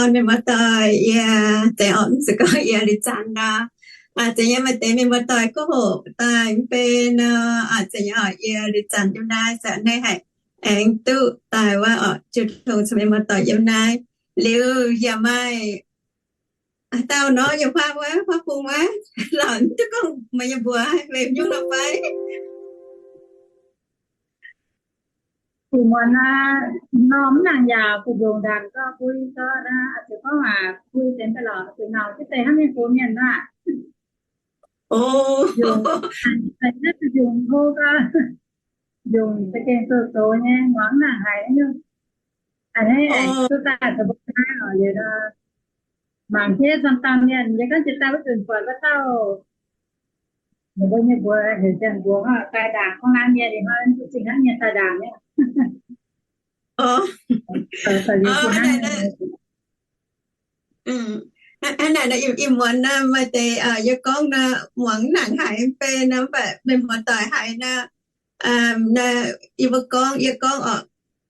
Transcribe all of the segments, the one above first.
Mienh muoz-doic, yie zeiz oc, mv zeiz gorngv yie liuz zanc nor, zeiz nyei maaih deix mienh muoz-doic gorngv hoc daaih mv bei nor, zeiz nyei oc, yie liuz zanc yiem naaiv se a'hneiv haic, aengx duqv daaih wuov oc, jiu tong caux mienh muoz-doic yiem naaiv. Liuz yaac maaih haaix dauh nor yiem huaav wuov, huaav bung wuov, lorz duqv gorngv meih nyei mbuox haaix nyungc nor fai? Ih muonz naaiv, norm mv nangc yaac fu'juangc ndaangc gauh mbui gauh naaiv, zuqc gorngv waac mbui deix daaih lorz zuqc nauc jienv deix hnangv mienh gox mienh aqv. Naaiv zuqc yungz hlo gauh, yungz za'gengh zoux zoux nyei, muangx nangc haiz nyungc. A'hneiv aengx duqv daaih zoux mbuo naaiv oc, liuz mangc jienv dangh dangh mienh, yie gorngv jiex daaih wuov nzunc buatc wuov dauh, ninh mbuo nyei mbuox heuc Janx-mbuox, daaih ndaangc gorngv naaiv mienh, ninh hnoi duqv zingh hnangv mienh daaih ndaangc nyei. Hnangv naaic, ih muonz naaiv maaih deix yie gorngv naaiv muangx nangc haiz mv bei naaiv, mv baac mienh muoz-doic haiz naaiv, yie mbuo gorngv, yie gorngv oc,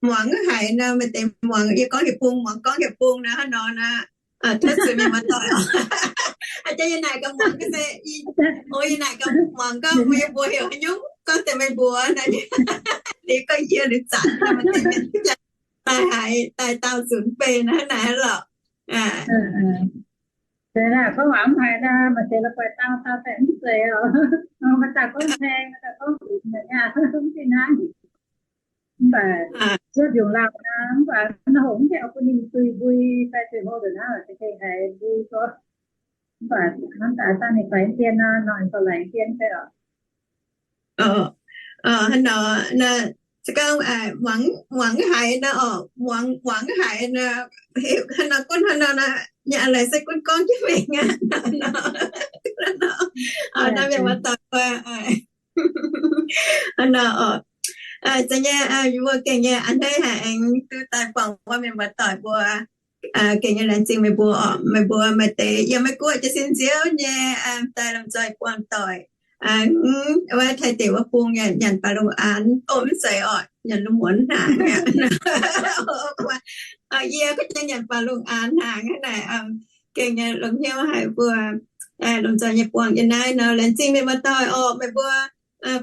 muangx haiz naaiv, maaih deix muangx, yie gorngv hieh bung, muangx gorngv hieh bung naaiv hnangv nor naaiv. Tov zuiz mienh muoz-doic oc. A'jang yie naaic gaax muangx ga'sie, o, yie naaic gaax muangx gorngv meih mbuox heuc haaix nyungc, gorngv deix meih mbuox naaiv. Liuz gorngv yie liuz zanc naaiv maaih deix mienh daaih haiz daaih daauh nzunc mv bei naaiv hnangv naaiv lorqc. Deix naaic gorngv waac mv haiz naaiv, maaih deix la'guaih daauh daauh daaih mv zeiz oc. Maaih dauh gorngv hlaeng, maaih dauh gorngv lunx, mv fih hnangv. Mv baac zuov mbiungc lauh naaiv, mv baac naaiv hungh mv gaengh oix bun ninh duih mbui fai duih hlo nduqc naaiv, za'gengh haiz mbui gorx. Mv baac hnamv daaih dangh ninh faix dien nor, noic ninh dorh laengz dien fai oc. Hnangv nor, se gorngv muangx haiz nor oc, muangx haiz nor, hnangv nor gunv hnangv nor, nyaah laaix se gunv gorngv jienv mingh aqv. Naaiv mienh muoz-doic mbuo, hnangv nor oc. Zeiz nyei, yie mbuo gengh nyei a'hneiv haic aengx duqv daaih buangh wuov mienh muoz-doic mbuo. Gengh nyei laengz zingh meih mbuo oc. Meih mbuo maaih deix yiem Meiv Guoqv jiez sin nziouv nyei, daaih lomh nzoih buangh doic. Wuov Taiv deic wuov bung nyei nyanc baac lungh aanx, o, mv zeiz oc, nyanc lungh muonz hnaangx. Yie gorngv nyei nyanc baac lungh aanx hnaangx hnangv naaic. Gengh nyei longx hnyouv haic mbuo lomh nzoih nyei buangh yiem naaiv nor. Laengz zingh mienh muoz-doic oc, meih mbuo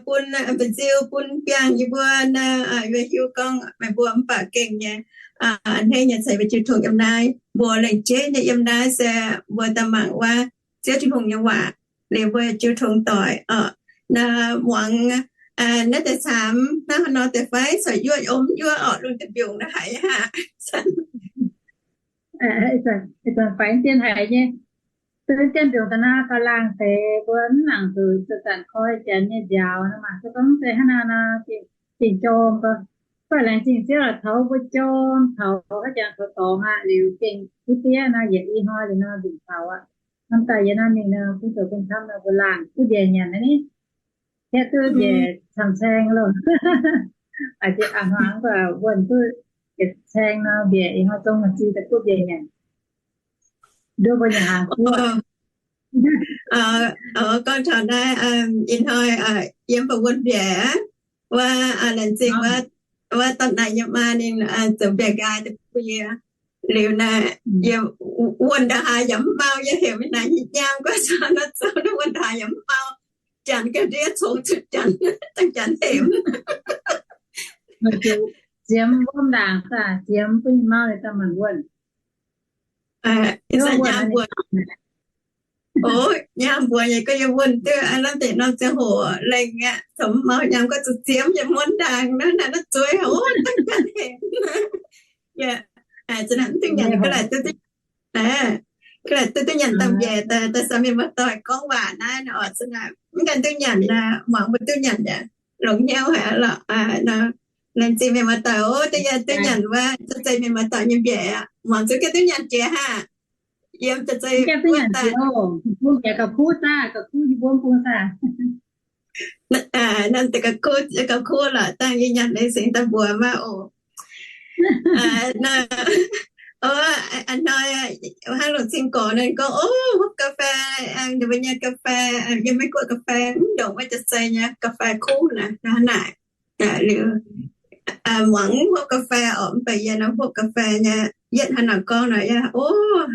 bun mba'nziu bun biangh yie mbuo naaiv, yie hiuv gorngv meih mbuo mv baac gengh nyei a'hneiv nyei ceix mbuo jiu tong yiem naaiv. Mbuo lengc jeiv nyei yiem naaiv se mbuo daaih mangc wuov Ziouv Tin-Hungh nyei waac, liuz mbuo jiu tong doic oc. Naaiv muangx naaiv deix camv hnangv haaix nor deix fai, caux yuoqv om yuoqv oc, lungh dinh mbiungc naaiv haiz aqv. Ih zanc faix dien haiz nyei. Duqv jienv mbiungc daaih naaiv gauh laangh deix, mbuo mv nangc zuqc zanc-zanc koi janx nyei nziaaux nor maah. Se gorngv mv zeiz hnangv naaiv nor, gengh jorm gau. Mv baac laengz zingh Ziouv lorqc, taux mbuo jorm taux haaix jangx taux dorngx aqv, liuz gengh kuv diev nor, yietc i hnoi liuz nor nzunc taux aqv. Hnamv daaih yie naaiv mingh nor, bun zoux bun camv nor, mbuo laangh duqv mbiaec nyanc naaiv ni. Hietv duqv mbiaec camv-caeng loh. Aa, hnangv wuonh duqv mbiaec caeng nor, mbiaec ih hnoi zong maah, zi daaih duqv mbiaec nyanc. Nduov mbuo nyanc hnaangx kuv. Gorngv taux naaiv, ih hnoi yiem baac wuonh mbiaec aqv. Wuov laengz zingh wuov, wuov dorn naaic nyei maa ninh zoux mbiaec nqaai daaih bun yie. Liuz naaiv, yie wuonh ndongc haaix yaac mv mau, yie heuc mingh naaic nyei nyaam guov caux nor zoux, wuonh ndongc haaix yaac mv mau. Janx ga'ndiev congx zuqc janx, dangh janx hemx. Ziemx wuov ndaangc daaih, ziemx bun nyei mau, ninh daaih mangc wuonh. Ih zanc nyaam mbuox, o, nyaam mbuox nyei gorngv yie wuonh duqv aav, lamh deix norm ziangh hoc lengh aqv, congx mv mau, nyaam gorngv zuqc ziemx yaac wuov ndaangc naaiv, naaiv zueiz haic, dangh janx hemx. Yie za'naaic mv duqv nyanc, ga'laaic duqv, ga'laaic duqv duqv nyanc dangh mbiaec, daaih caux mienh muoz-doic gorngv waac naaiv nor, oc, za'naaic mv gaengh duqv nyanc, muangx mbuo duqv nyanc yaac longx hnyouv haic lorqc. Laengz zingh mienh muoz-doic, o, da'yietv duqv nyanc wuov, zeiz mienh muoz-doic nyei mbiaec aqv, muangx zuqc gaengh duqv nyanc jiex haah. Yiem da'zei wuov daaih, bung jiex gauh kuv zaah, gauh kuv, yie mbuo bung zaah. Nanv deix gauh kuv, gauh kuv lorqc, dangh yie nyanc leiz singx daaih mbuox maah oc. Hnoi, hnoi hnangv longc cing gorx ninh gorngv, o, hopv ga'fei, ninh mbuo nyei ga'fei, yiem Meiv Guoqv ga'fei mv ndongc wuov jaav-zei nyei ga'fei kuv naaic, naaic. Liuz, muangx hopv ga'fei oc, mv baac yie nor hopv ga'fei nyei, yietv hnangv nor gorngv nor, yie, o,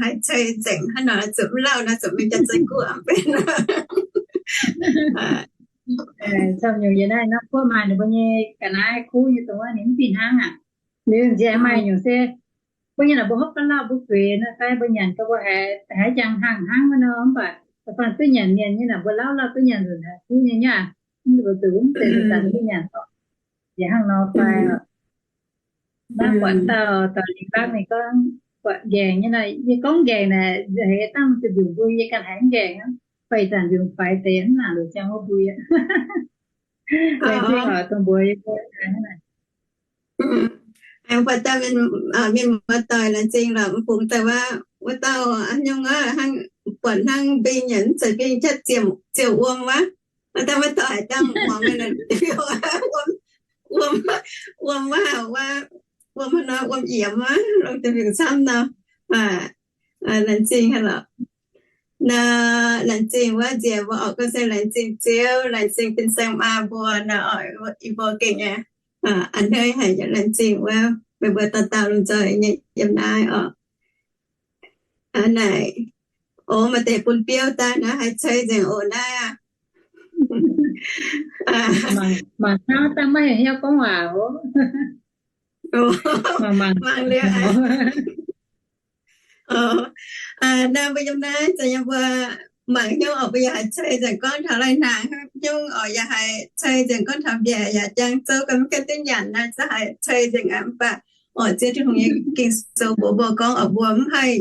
haiz cei nzengc hnangv nor, zuqc mv lauh nor, zuqc mingh jaav-zei guoqv benx. Camv nyungc yie naaiv norm kuv maaih ninh mbuo nyei ga'naaiv kuv nyei dongh wuov ninh mv fih hnangv aqv. Liuz nziex maaih nyungc se mbuo nyei naaic mbuo hopv ga'lauh mbuo gueix naaiv fai mbuo nyanc gau mbuo haiz, haiz jangx hnangv hnangv wuov nor, mv baac da'faanh duqv nyanc mienh nyei naaic mbuo lauh lauh duqv nyanc nzunc haiz kuv nyei nyaac. Mv baac zuqc mv zeiz zanc duqv nyanc oc. Nziex hnangv nor fai oc. Naaiv buatc dauh, dauh lingh baeqv ninh gorngv buatc nqaengc nyei naaic, yie gorngv nqaengc naaic, haiz dangh zuqc mbiungc mbui yie ganh haiz nqaengc aqv. Fai zanc mbiungc faix deix mv nangc luoqc ziangh wuov mbui aqv. Laengz zingh oc dongh mbuox yie mbuo naaic. Aengx buatc dauh mienh, mienh muoz-doic laengz zingh lorqc, mv bungx daaih wuov, wuov dauh haaix nyungc aqv, hnangv buatc hnangv mbing yaac mv zeiz mbing, jatv ziouc wuom wuov. Wuov dauh muoz-doic dangh muangx, wuom, wuom wuov, wuom haaix nor, wuom yiemx wuov, longc deix mbiungc camv nor. Laengz zingh haic lorqc. Nor, laengz zingh wuov nziex mbuo oc, gong se laengz zingh Ziouv, laengz zingh fin-saeng maa mbuo nor, yie mbuo gengh a'hneiv haic, laengz zingh wuov meih mbuo dauh dauh lomh nzoih nyei yiem naaiv oc. Naaic, o, maaih deix bun biouv daaih naaiv, haiz cei nzengc oc naaiv. Mangc hnangv dangh maiv heuc hnyouv gorngv waac oc. Mangc liuz, naaiv mbuo yiem naaiv zanc yiem mbuo mangc hnyouv oc, mbuo yaac haiz cei nzengc gorngv taux lai-hnaangx, hnyouv oc yaac haiz cei nzengc gorngv taux mbiaec yaac jang zouv gau mv gaengh duqv nyanc naaiv, za'gengh haiz cei nzengc aqv. Mv baac oc, Ziouv Tin-Hungh nyei Ging-Sou mbuox mbuo gorngv oc, mbuo mv haih,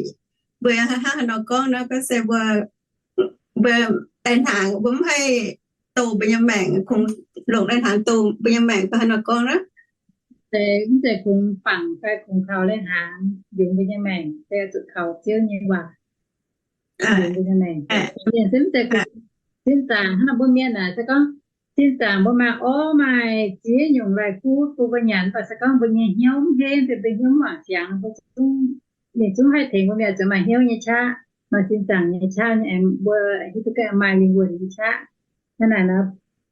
mbuo hnangv haaix nor gorngv nor, gorngv se mbuo, mbuo lai-hnaangx mbuo mv haih doh mbuo nyei maengc, kungx longc lai-hnaangx doh mbuo nyei maengc fai haaix nor gorngv naaiv. Mv zeiz kungx bangc fai kungx kaux lai-hnaangx yungz mbuo nyei maengc, se zuqc kaux Ziouv nyei waac yungz mbuo nyei maengc. Mienh se mv zeiz kungx sin zaangc hnangv mbuo mienh naaic, se gorngv sin zaangc mbuo maaih orv maaih ziex nyungc lai-guv bun mbuo nyanc, mv baac se gorngv mbuo nyei hnyouv mv henv, se mbuo hnyouv mv wangc siangx, mbuo zungv, ninh zungv haih tengx mbuo mienh zoux maaih hnyouv nyei qaqv, maaih sin zaangc nyei qaqv nyei, aengx mbuo hiuv duqv gorngv maaih lingh wuonh nyei qaqv. Hnangv naaic nor,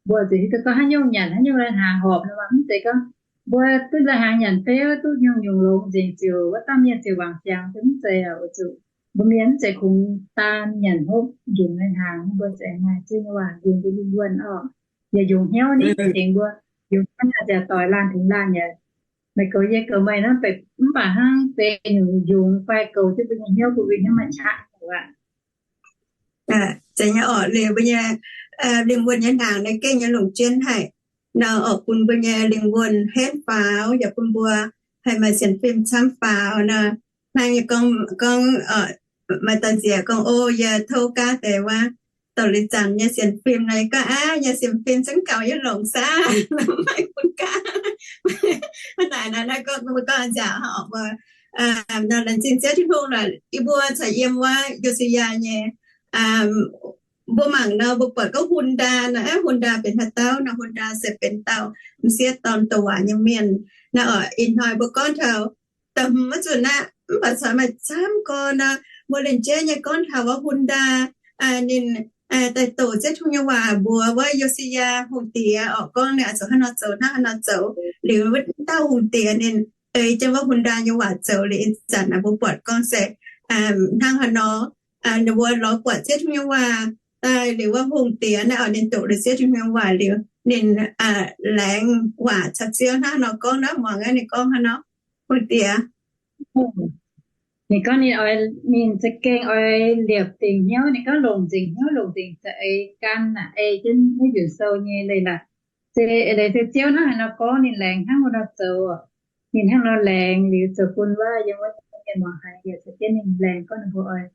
mbuo zuqc hiuv duqv gorngv haaix nyungc nyanc haaix nyungc lai-hnaangx horpc nor, mv zeiz gorngv mbuo duqv lai-hnaangx nyanc beuv duqv nyungc-nyungc longx nzengc ziouc wuov dauh mienh ziouc wangc siangx, mv zeiz oc. Zuqc mbuo mienh mv zeiz kungx daan nyanc hopv yungz lai-hnaangx, mbuo zuqc maaih Ziouv nyei waac yungz mbuo lingh wuonh oc. Yaac yungz hnyouv nitv tengx mbuo, yungz hnyouv naaic ziouc doix laanh tengx laanh yaac meih goux yie goux meih nor, mv baac hnangv benx nyungc yungz fai goux jienv mbuo nyei hnyouv, bun mbuo hnyouv maaih qaqv aqv. Zeiz nyei oc, liuz mbuo nyei lingh wuonh nyei hnaangx naaiv gengh nyei longc jienv haic nor, oc, bun mbuo nyei lingh wuonh henv faaux, yaac bun mbuo haih maaih sienx fim camv faaux nor. Hnangv yie gorngv, gorngv maaih dauh nziec gorngv, O, yie tov gaav deix wuov doqc liuz zanc nyei sienx fim nor. Yie gorngv, Aav, yie sienx fim zungv gaux yie longc saah? Maiv bun gaav. Hnangv naaic nor, naaiv gorngv mbuo gorngv nziaauc oc, mbuo laengz zingh Ziouv Tin-Hungh lorqc. Yie mbuo caux yiem wuov Yo^si^yaa nyei, mbuo mangc nor, mbuo buatc gorngv Hun^ndaa nor, Hun^ndaa benx haaix dauh nor? Hun^ndaa se benx dauh m'sieqv dorn douc waac nyei mienh. Naaiv oc, ih hnoi mbuo gorngv taux da'hmz wuov nzunc aqv, mv baac caux maaih camv gorn nor, mbuo liemh jeiv nyei gorngv taux wuov Hun^ndaa, ninh daaih doqc Ziouv Tin-Hungh nyei waac mbuox wuov Yo^si^yaa hungh diex oc, gorngv ninh oix zuqc hnangv nor zoux, hnangv haaix nor zoux. Liuz wuov dauh hungh diex ninh ei jienv wuov Hun^ndaa nyei waac zoux liuz, ih zanc naaic mbuo buatc gorngv se hnangv haaix nor. Ninh mbuo lorz buatc Ziouv Tin-Hungh nyei waac daaih liuz, wuov hungh diex naaiv oc, ninh doqc liuz Ziouv Tin-Hungh nyei waac liuz, ninh laengz waac caux Ziouv hnangv haaix nor gorngv naaiv, muangx aqv, ninh gorngv hnangv nor, hungh diex. Ninh gorngv ninh oix, ninh za'gengh oix liepc dingc hnyouv. Ninh gorngv longc nzengc hnyouv, longc nzengc za'eix gan naaic ei jienv naaiv nzunc sou nyei leiz-latc. Se leiz se Ziouv hnangv haaix nor gorngv ninh laengz hnangv wuov nor zoux. Ninh hnangv nor laengz liuz zoux bun wuov yiem wuov mienh muangx haiz yaac caux jienv ninh laengz gorngv ninh mbuo oix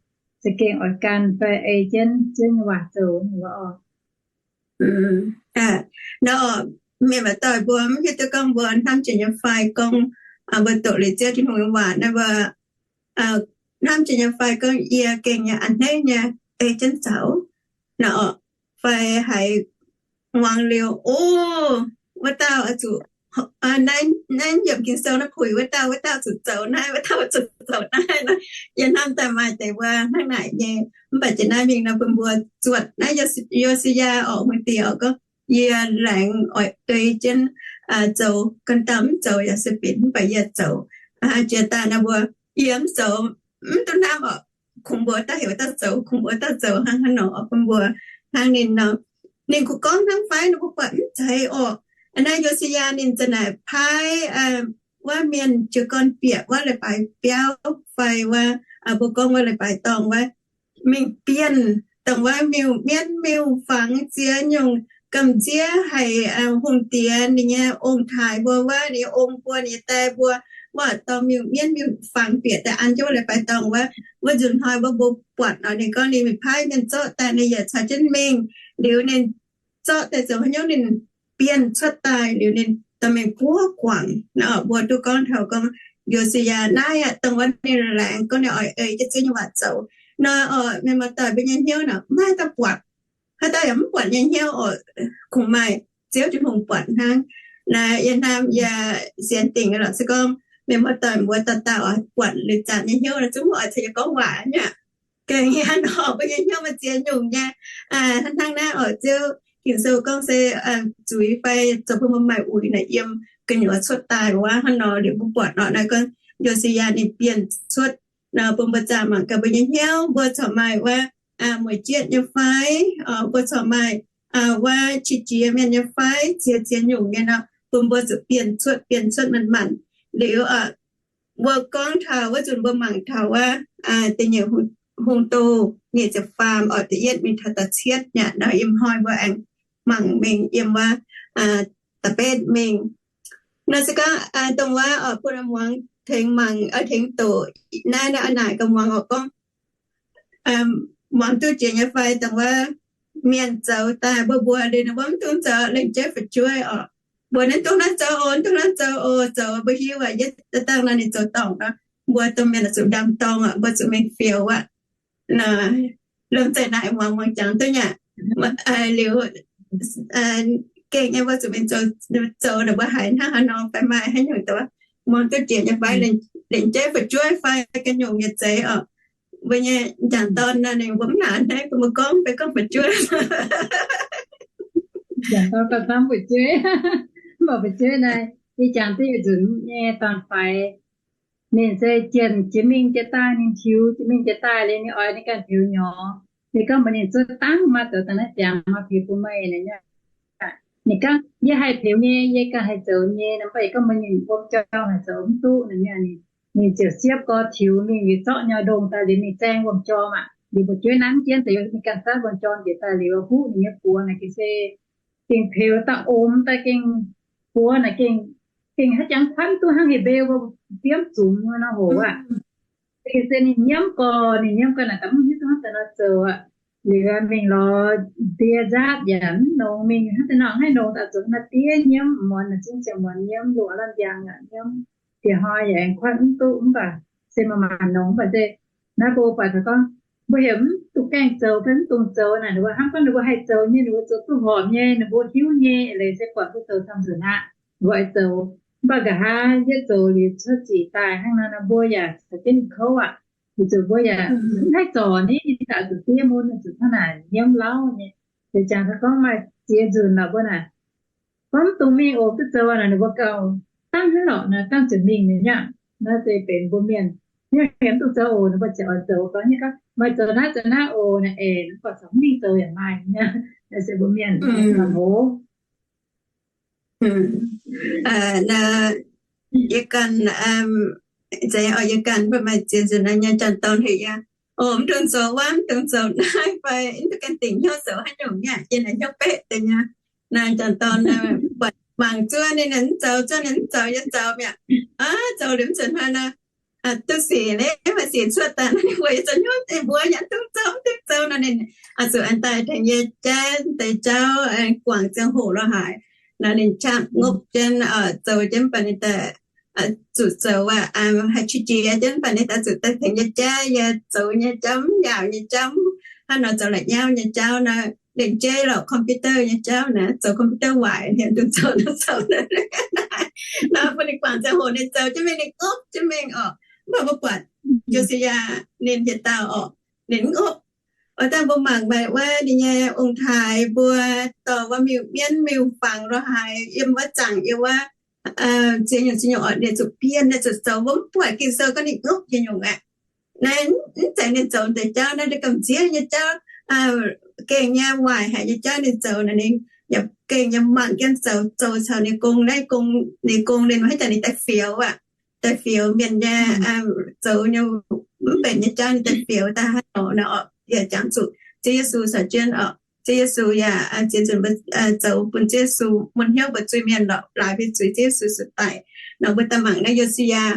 za'gengh oix gan fai ei jienv Ziouv nyei waac zoux, ninh mbuo oc. Nor, mienh maaih doic mbuo mv hiuv duqv gorngv mbuo hnamv jiex nyei fai gorngv mbuo doqc liuz Ziouv Tin-Hungh nyei waac naaiv, mbuo hnamv jiex nyei fai gorngv yie gengh nyei a'hneiv nyei ei jienv zoux nor, fai haiz muangx liuz, o, wuov dauh oix zuqc, naaiv yiemc Ging-Sou naaiv puix wuov dauh, wuov dauh zuqc zoux naaiv, wuov dauh zuqc zoux naaiv nor. Yie hnamv daaih maaih deix mbuo hnangv naaic nyei. Mv baac jiex naaiv mingh nor bun mbuo zuotc naaiv Yo^si^yaa oc, hungh diex oc, gorngv, yie laengz oix ei jienv zoux, ganh dauh mv zoux yaac se binc, mv baac yie zoux. Jiex daaih nor mbuo, yie mv zoux, mv duqv hnamv oc, kungx mbuox dauh heuc dauh zoux, kungx mbuox dauh zoux hnangv haaix nor oc, bun mbuo hnangv ninh nor. Ninh kungx gorngv hnangv fai nor mbuo buatc mv zeiz oc. Naaiv Yo^si^yaa ninh za'naaic paaiv wuov mienh jiez gorn bieqc wuov leiz-baaix biauv fai wuov, mbuo gorngv wuov leiz-baaix dorngh wuov, mingh bienh dongh wuov miuc-mienv miuc-fangx ziex nyungc gamh nziev haic, hungh diex ninh nyei ong-taaix mbuo wuov, ninh nyei ong mbuo, ninh nyei die mbuo, wuov dorh miuc-mienv miuc-fangx bieqc daaih an jienv wuov leiz-baaix dorngh wuov. Wuov nzunc hnoi wuov mbuo buatc nor, ninh gorngv ninh mingh paaiv mienh zorqv daaih, ninh yaac caux jienv mingh. Liuz ninh zorqv daaih zoux haaix nyungc, ninh bienh cuotv daaih liuz ninh dorh mingh buov guangc. Nor mbuo duqv gorngv taux gorngv Yo^si^yaa naaiv aqv, dongh wuov ninh laengz gorngv ninh oix ei jienv Ziouv nyei waac zoux. Nor oc, mienh muoz-doic, mbuo nyei hnyouv nor maaih dauh buatc, haaix dauh yaac mv buatc nyei hnyouv oc. Kungx maaih Ziouv Tin-Hungh buatc hnangv. Naaiv yie hnamv yie sienx dingc lorqc, se gorngv mienh muoz-doic mbuo dauh dauh oix buatc liuz zanc nyei hnyouv nor, zungv mv oix caux yie gorngv waac nyei. Gengh hnangv nor mbuo nyei hnyouv maaih ziex nyungc nyei. Hnangv naaiv oc, Ziouv Ging-Sou gorngv se zuiz fai zoux bun mbuo maaih uix naaic yiem gu'nyuoz cuotv daaih wuov hnangv nor. Liuz mbuo buatc nor naaiv gorngv Yo^si^yaa ninh bienh cuotv nor, bun mbuo zaah mangc gaax mbuo nyei hnyouv, mbuo corc maaih wuov mueic jietv nyei fai, mbuo corc maaih wuov qiex jiez mienh nyei fai, ziex ziex nyungc nyei nor, bun mbuo zuqc bienh cuotv, bienh cuotv manc-manc. Liuz mbuo gorngv taux wuov nzunc mbuo mangc taux wuov da'nyeic hungh, hungh doz nyic ziepc faam oc, da'yietv mingh taux da'cietv nyei nor, yiem hnoi mbuo aengx mangc mingh yiem wuov da'betv mingh. Nor se gorngv dongh wuov oc, bun muangx tengx mangc, tengx doqc naaiv, naaiv naaic gaax muangx oc, gorngv muangx duqv jiex nyei fai, dongh wuov mienh zoux daaih mbuo mbuox liuz nor mbuo mv dungx zoux, lengc jeiv fu'jueiv oc. Mbuox ninh dungx naaiv zoux oc, dungx naaiv zoux oc, zoux mbuo hiuv aqv, yie daaih dangh nor ninh zoux dorngc nor, mbuo domh mienh oix zuqc ndaam-dorng aqv, mbuo zuqc mingh fiou aqv. Lomh nzoih naaic muangx, muangx jangx duqv nyei. Liuz gengh nyei mbuo zuqc mingh zoux, zoux naaic mbuo haiz hnangv haaix nor fai maaih haaix nyungc dongh muangx duqv jiex nyei fai, lengc jeiv fu'jueiv fai ga'nyungc yietc zeiz oc. Mbuo nyei jangc-dorn nor ninh mbuo mv naac hneiv bun mbuo gorngv, fai gorngv fu'jueiv. Jangc-dorn gauh camv fu'jueiv. Mv baac fu'jueiv naaiv, yie jangx duqv yietc nzunc nyei dorn-faix. Ninh se jienv jiex mingh jiex daaih, ninh tiux jiex mingh jiex daaih liuz ninh oix ninh ganh peux nyorx. Ninh gorngv mbuox ninh, zuov dangv maaih zoux daaih naaiv ziangx maaih peux bun meih naaic nyei. Ninh gorngv, yie haih peux nyei, yie ganh haih zoux nyei. Nor mv baac yie gorngv mbuox ninh, wuom jorm haih zoux mv duqv naaic nyei. Ninh ziouc siepv gorx tiux mingh liuz zorqv nyei ndongh daaih liuz ninh zaeng wuom jorm aqv. Liuz fu'jueiv nanv jienv deix ninh ganh zatv wuom jorm njiec daaih liuz huv ninh nyei buoz naaic gengh se gengh peux daaih omx daaih gengh buoz naaic gengh, gengh haaix jangx kuanv duqv hnangv hec mbeu mbuo biomv zunx nor hoc aqv. Liuz se ninh nyiemv gorx, ninh nyiemv gorx naaic, da'mv hiuv duqv hnangv daaih nor zoux aqv. Liuz mingh lorz ndie nzaatv yaac mv nongx, mingh hnangv daaih nor haih nongx daaih zoux naaiv diev nyiemv muonz naaic zungv ziangh muonz nyiemv, lungh aav lamh njang yaac nyiemv, dieh hnoi yaac aengx kuatv mv duqv, mv baac se maaih maaih nongx, mv baac se naaiv mbuo buatc taux gorngv mbuo heuc mv duqv gaengh zoux fai mv dungx zoux naaic, ninh mbuo hnangv gorngv ninh mbuo haih zoux nyei, ninh mbuo zoux duqv horpc nyei, ninh mbuo hiuv nyei, leiz se buatc mbuo zoux camv nzunc aqv, mbuo oix zoux. Mv baac nqa'haav yietv zoux liuz cuotv ziqc daaih hnangv nor, mbuo yaac caux jienv ninh kouv aqv. Weic zuqc mbuo yaac mv haih zorc ninh, ninh daaih zuqc diev mun, zuqc hnangv naaic nyiemv lauv nyei. Liuz jangx taux gorngv maaih ziex nzunc lorqc mbuo naaic gorngv mv dungx mingh oc, duqv zoux naaic, ninh mbuo gauh dangv hnangv lorqc nor, dangv zuqc mingh ninh nyei aqv. Naaiv se benx mbuo mienh nyei, mv dungx zoux oc, ninh mbuo ziouc oix zoux. Gorngv nyei gorngv maaih zoux naaiv zoux naaiv oc naaic, aengx gorngv caux mv mingh zoux yaac maaih nyei. Naaiv se mbuo mienh hoz. Yie ganh, yie ganh mbuo maaih ziex nzunc naaiv nyei janx-dorn heuc yie, oc, mv dungx zoux wuov, mv dungx zoux naaiv fai mv dungx ganh dingc hnyouv zoux haaix nyungc nyei, yie naaic hnyouv beqv deix nyei. Naaiv janx-dorn buatc mangc zuov ninh, ninh mv zoux, zuov ninh mv zoux, yie zoux mi'aqv. Aav, zoux liuz mv zuqc hnoi nor, duqv sic leiz maaih sic cuotv daaih nor, ninh mbuo yie zoux hnyouv deix mbuo yaac mv dungx zoux, mv dungx zoux nor, ninh zuqc an daaih tengx yie jaiv deix jauv, guangc ziangh hoc lorz haaix nor, ninh qaqv ngopv jienv, zoux jienv mv baac ninh daaih zuqc zoux aqv, haih qiex jiez jienv mv baac ninh daaih zuqc daaih tengx yie jaiv yie zoux nyei jauv, mv yaauc nyei jauv, hnangv nor zoux la'nyauv nyei jauv nor, lengc jeiv lorqc computer nyei jauv naaic, zoux computer waaic, mv dungx zoux nor zoux naaiv. Nor bun ninh guangc ziangh hoc ninh zoux jienv mingh, ninh ngopv jienv mingh oc. Mv baac mbuo buatc Josiah ninh yietc dauh oc, ninh mv ngopv. Oix dangh mbuo mangc maaih wuov ninh nyei ong-taaix mbuo dorh wuov miuc-mienv miuc-fangx lorz haaix yiem wuov zaangc yiem wuov ziex nyungc ziex nyungc oc, ninh zuqc bienh, ninh zuqc zoux, mbuo mv buatc Ging-Sou gorngv ninh ngopv nyei nyungc aqv. Naaiv mv zeiz ninh zoux deix jauv, naaiv ninh gamh nziev nyei jauv, gengh nyei waaic haic nyei jauv ninh zoux naaic, ninh yaac gengh nyei mangc jienv zoux, zoux caux ninh gong, naaiv ninh gong, ninh haaix zanc ninh daaih fioux aqv, daaih fioux mienh nyei, zoux nyei mv benx nyei jauv ninh daaih fioux daaih hnangv nor, yaac jangx zuqc Ziouv Yesu caux jienv oc. Ziouv Yesu yaac ziex nzunc zoux bun Ziouv Yesu mun hnyouv mbuox zuiz-mienh lorqc, laaix fih zuiz Ziouv Yesu suqc daic nor. Mbuo daaih mangc naaiv Yosiah.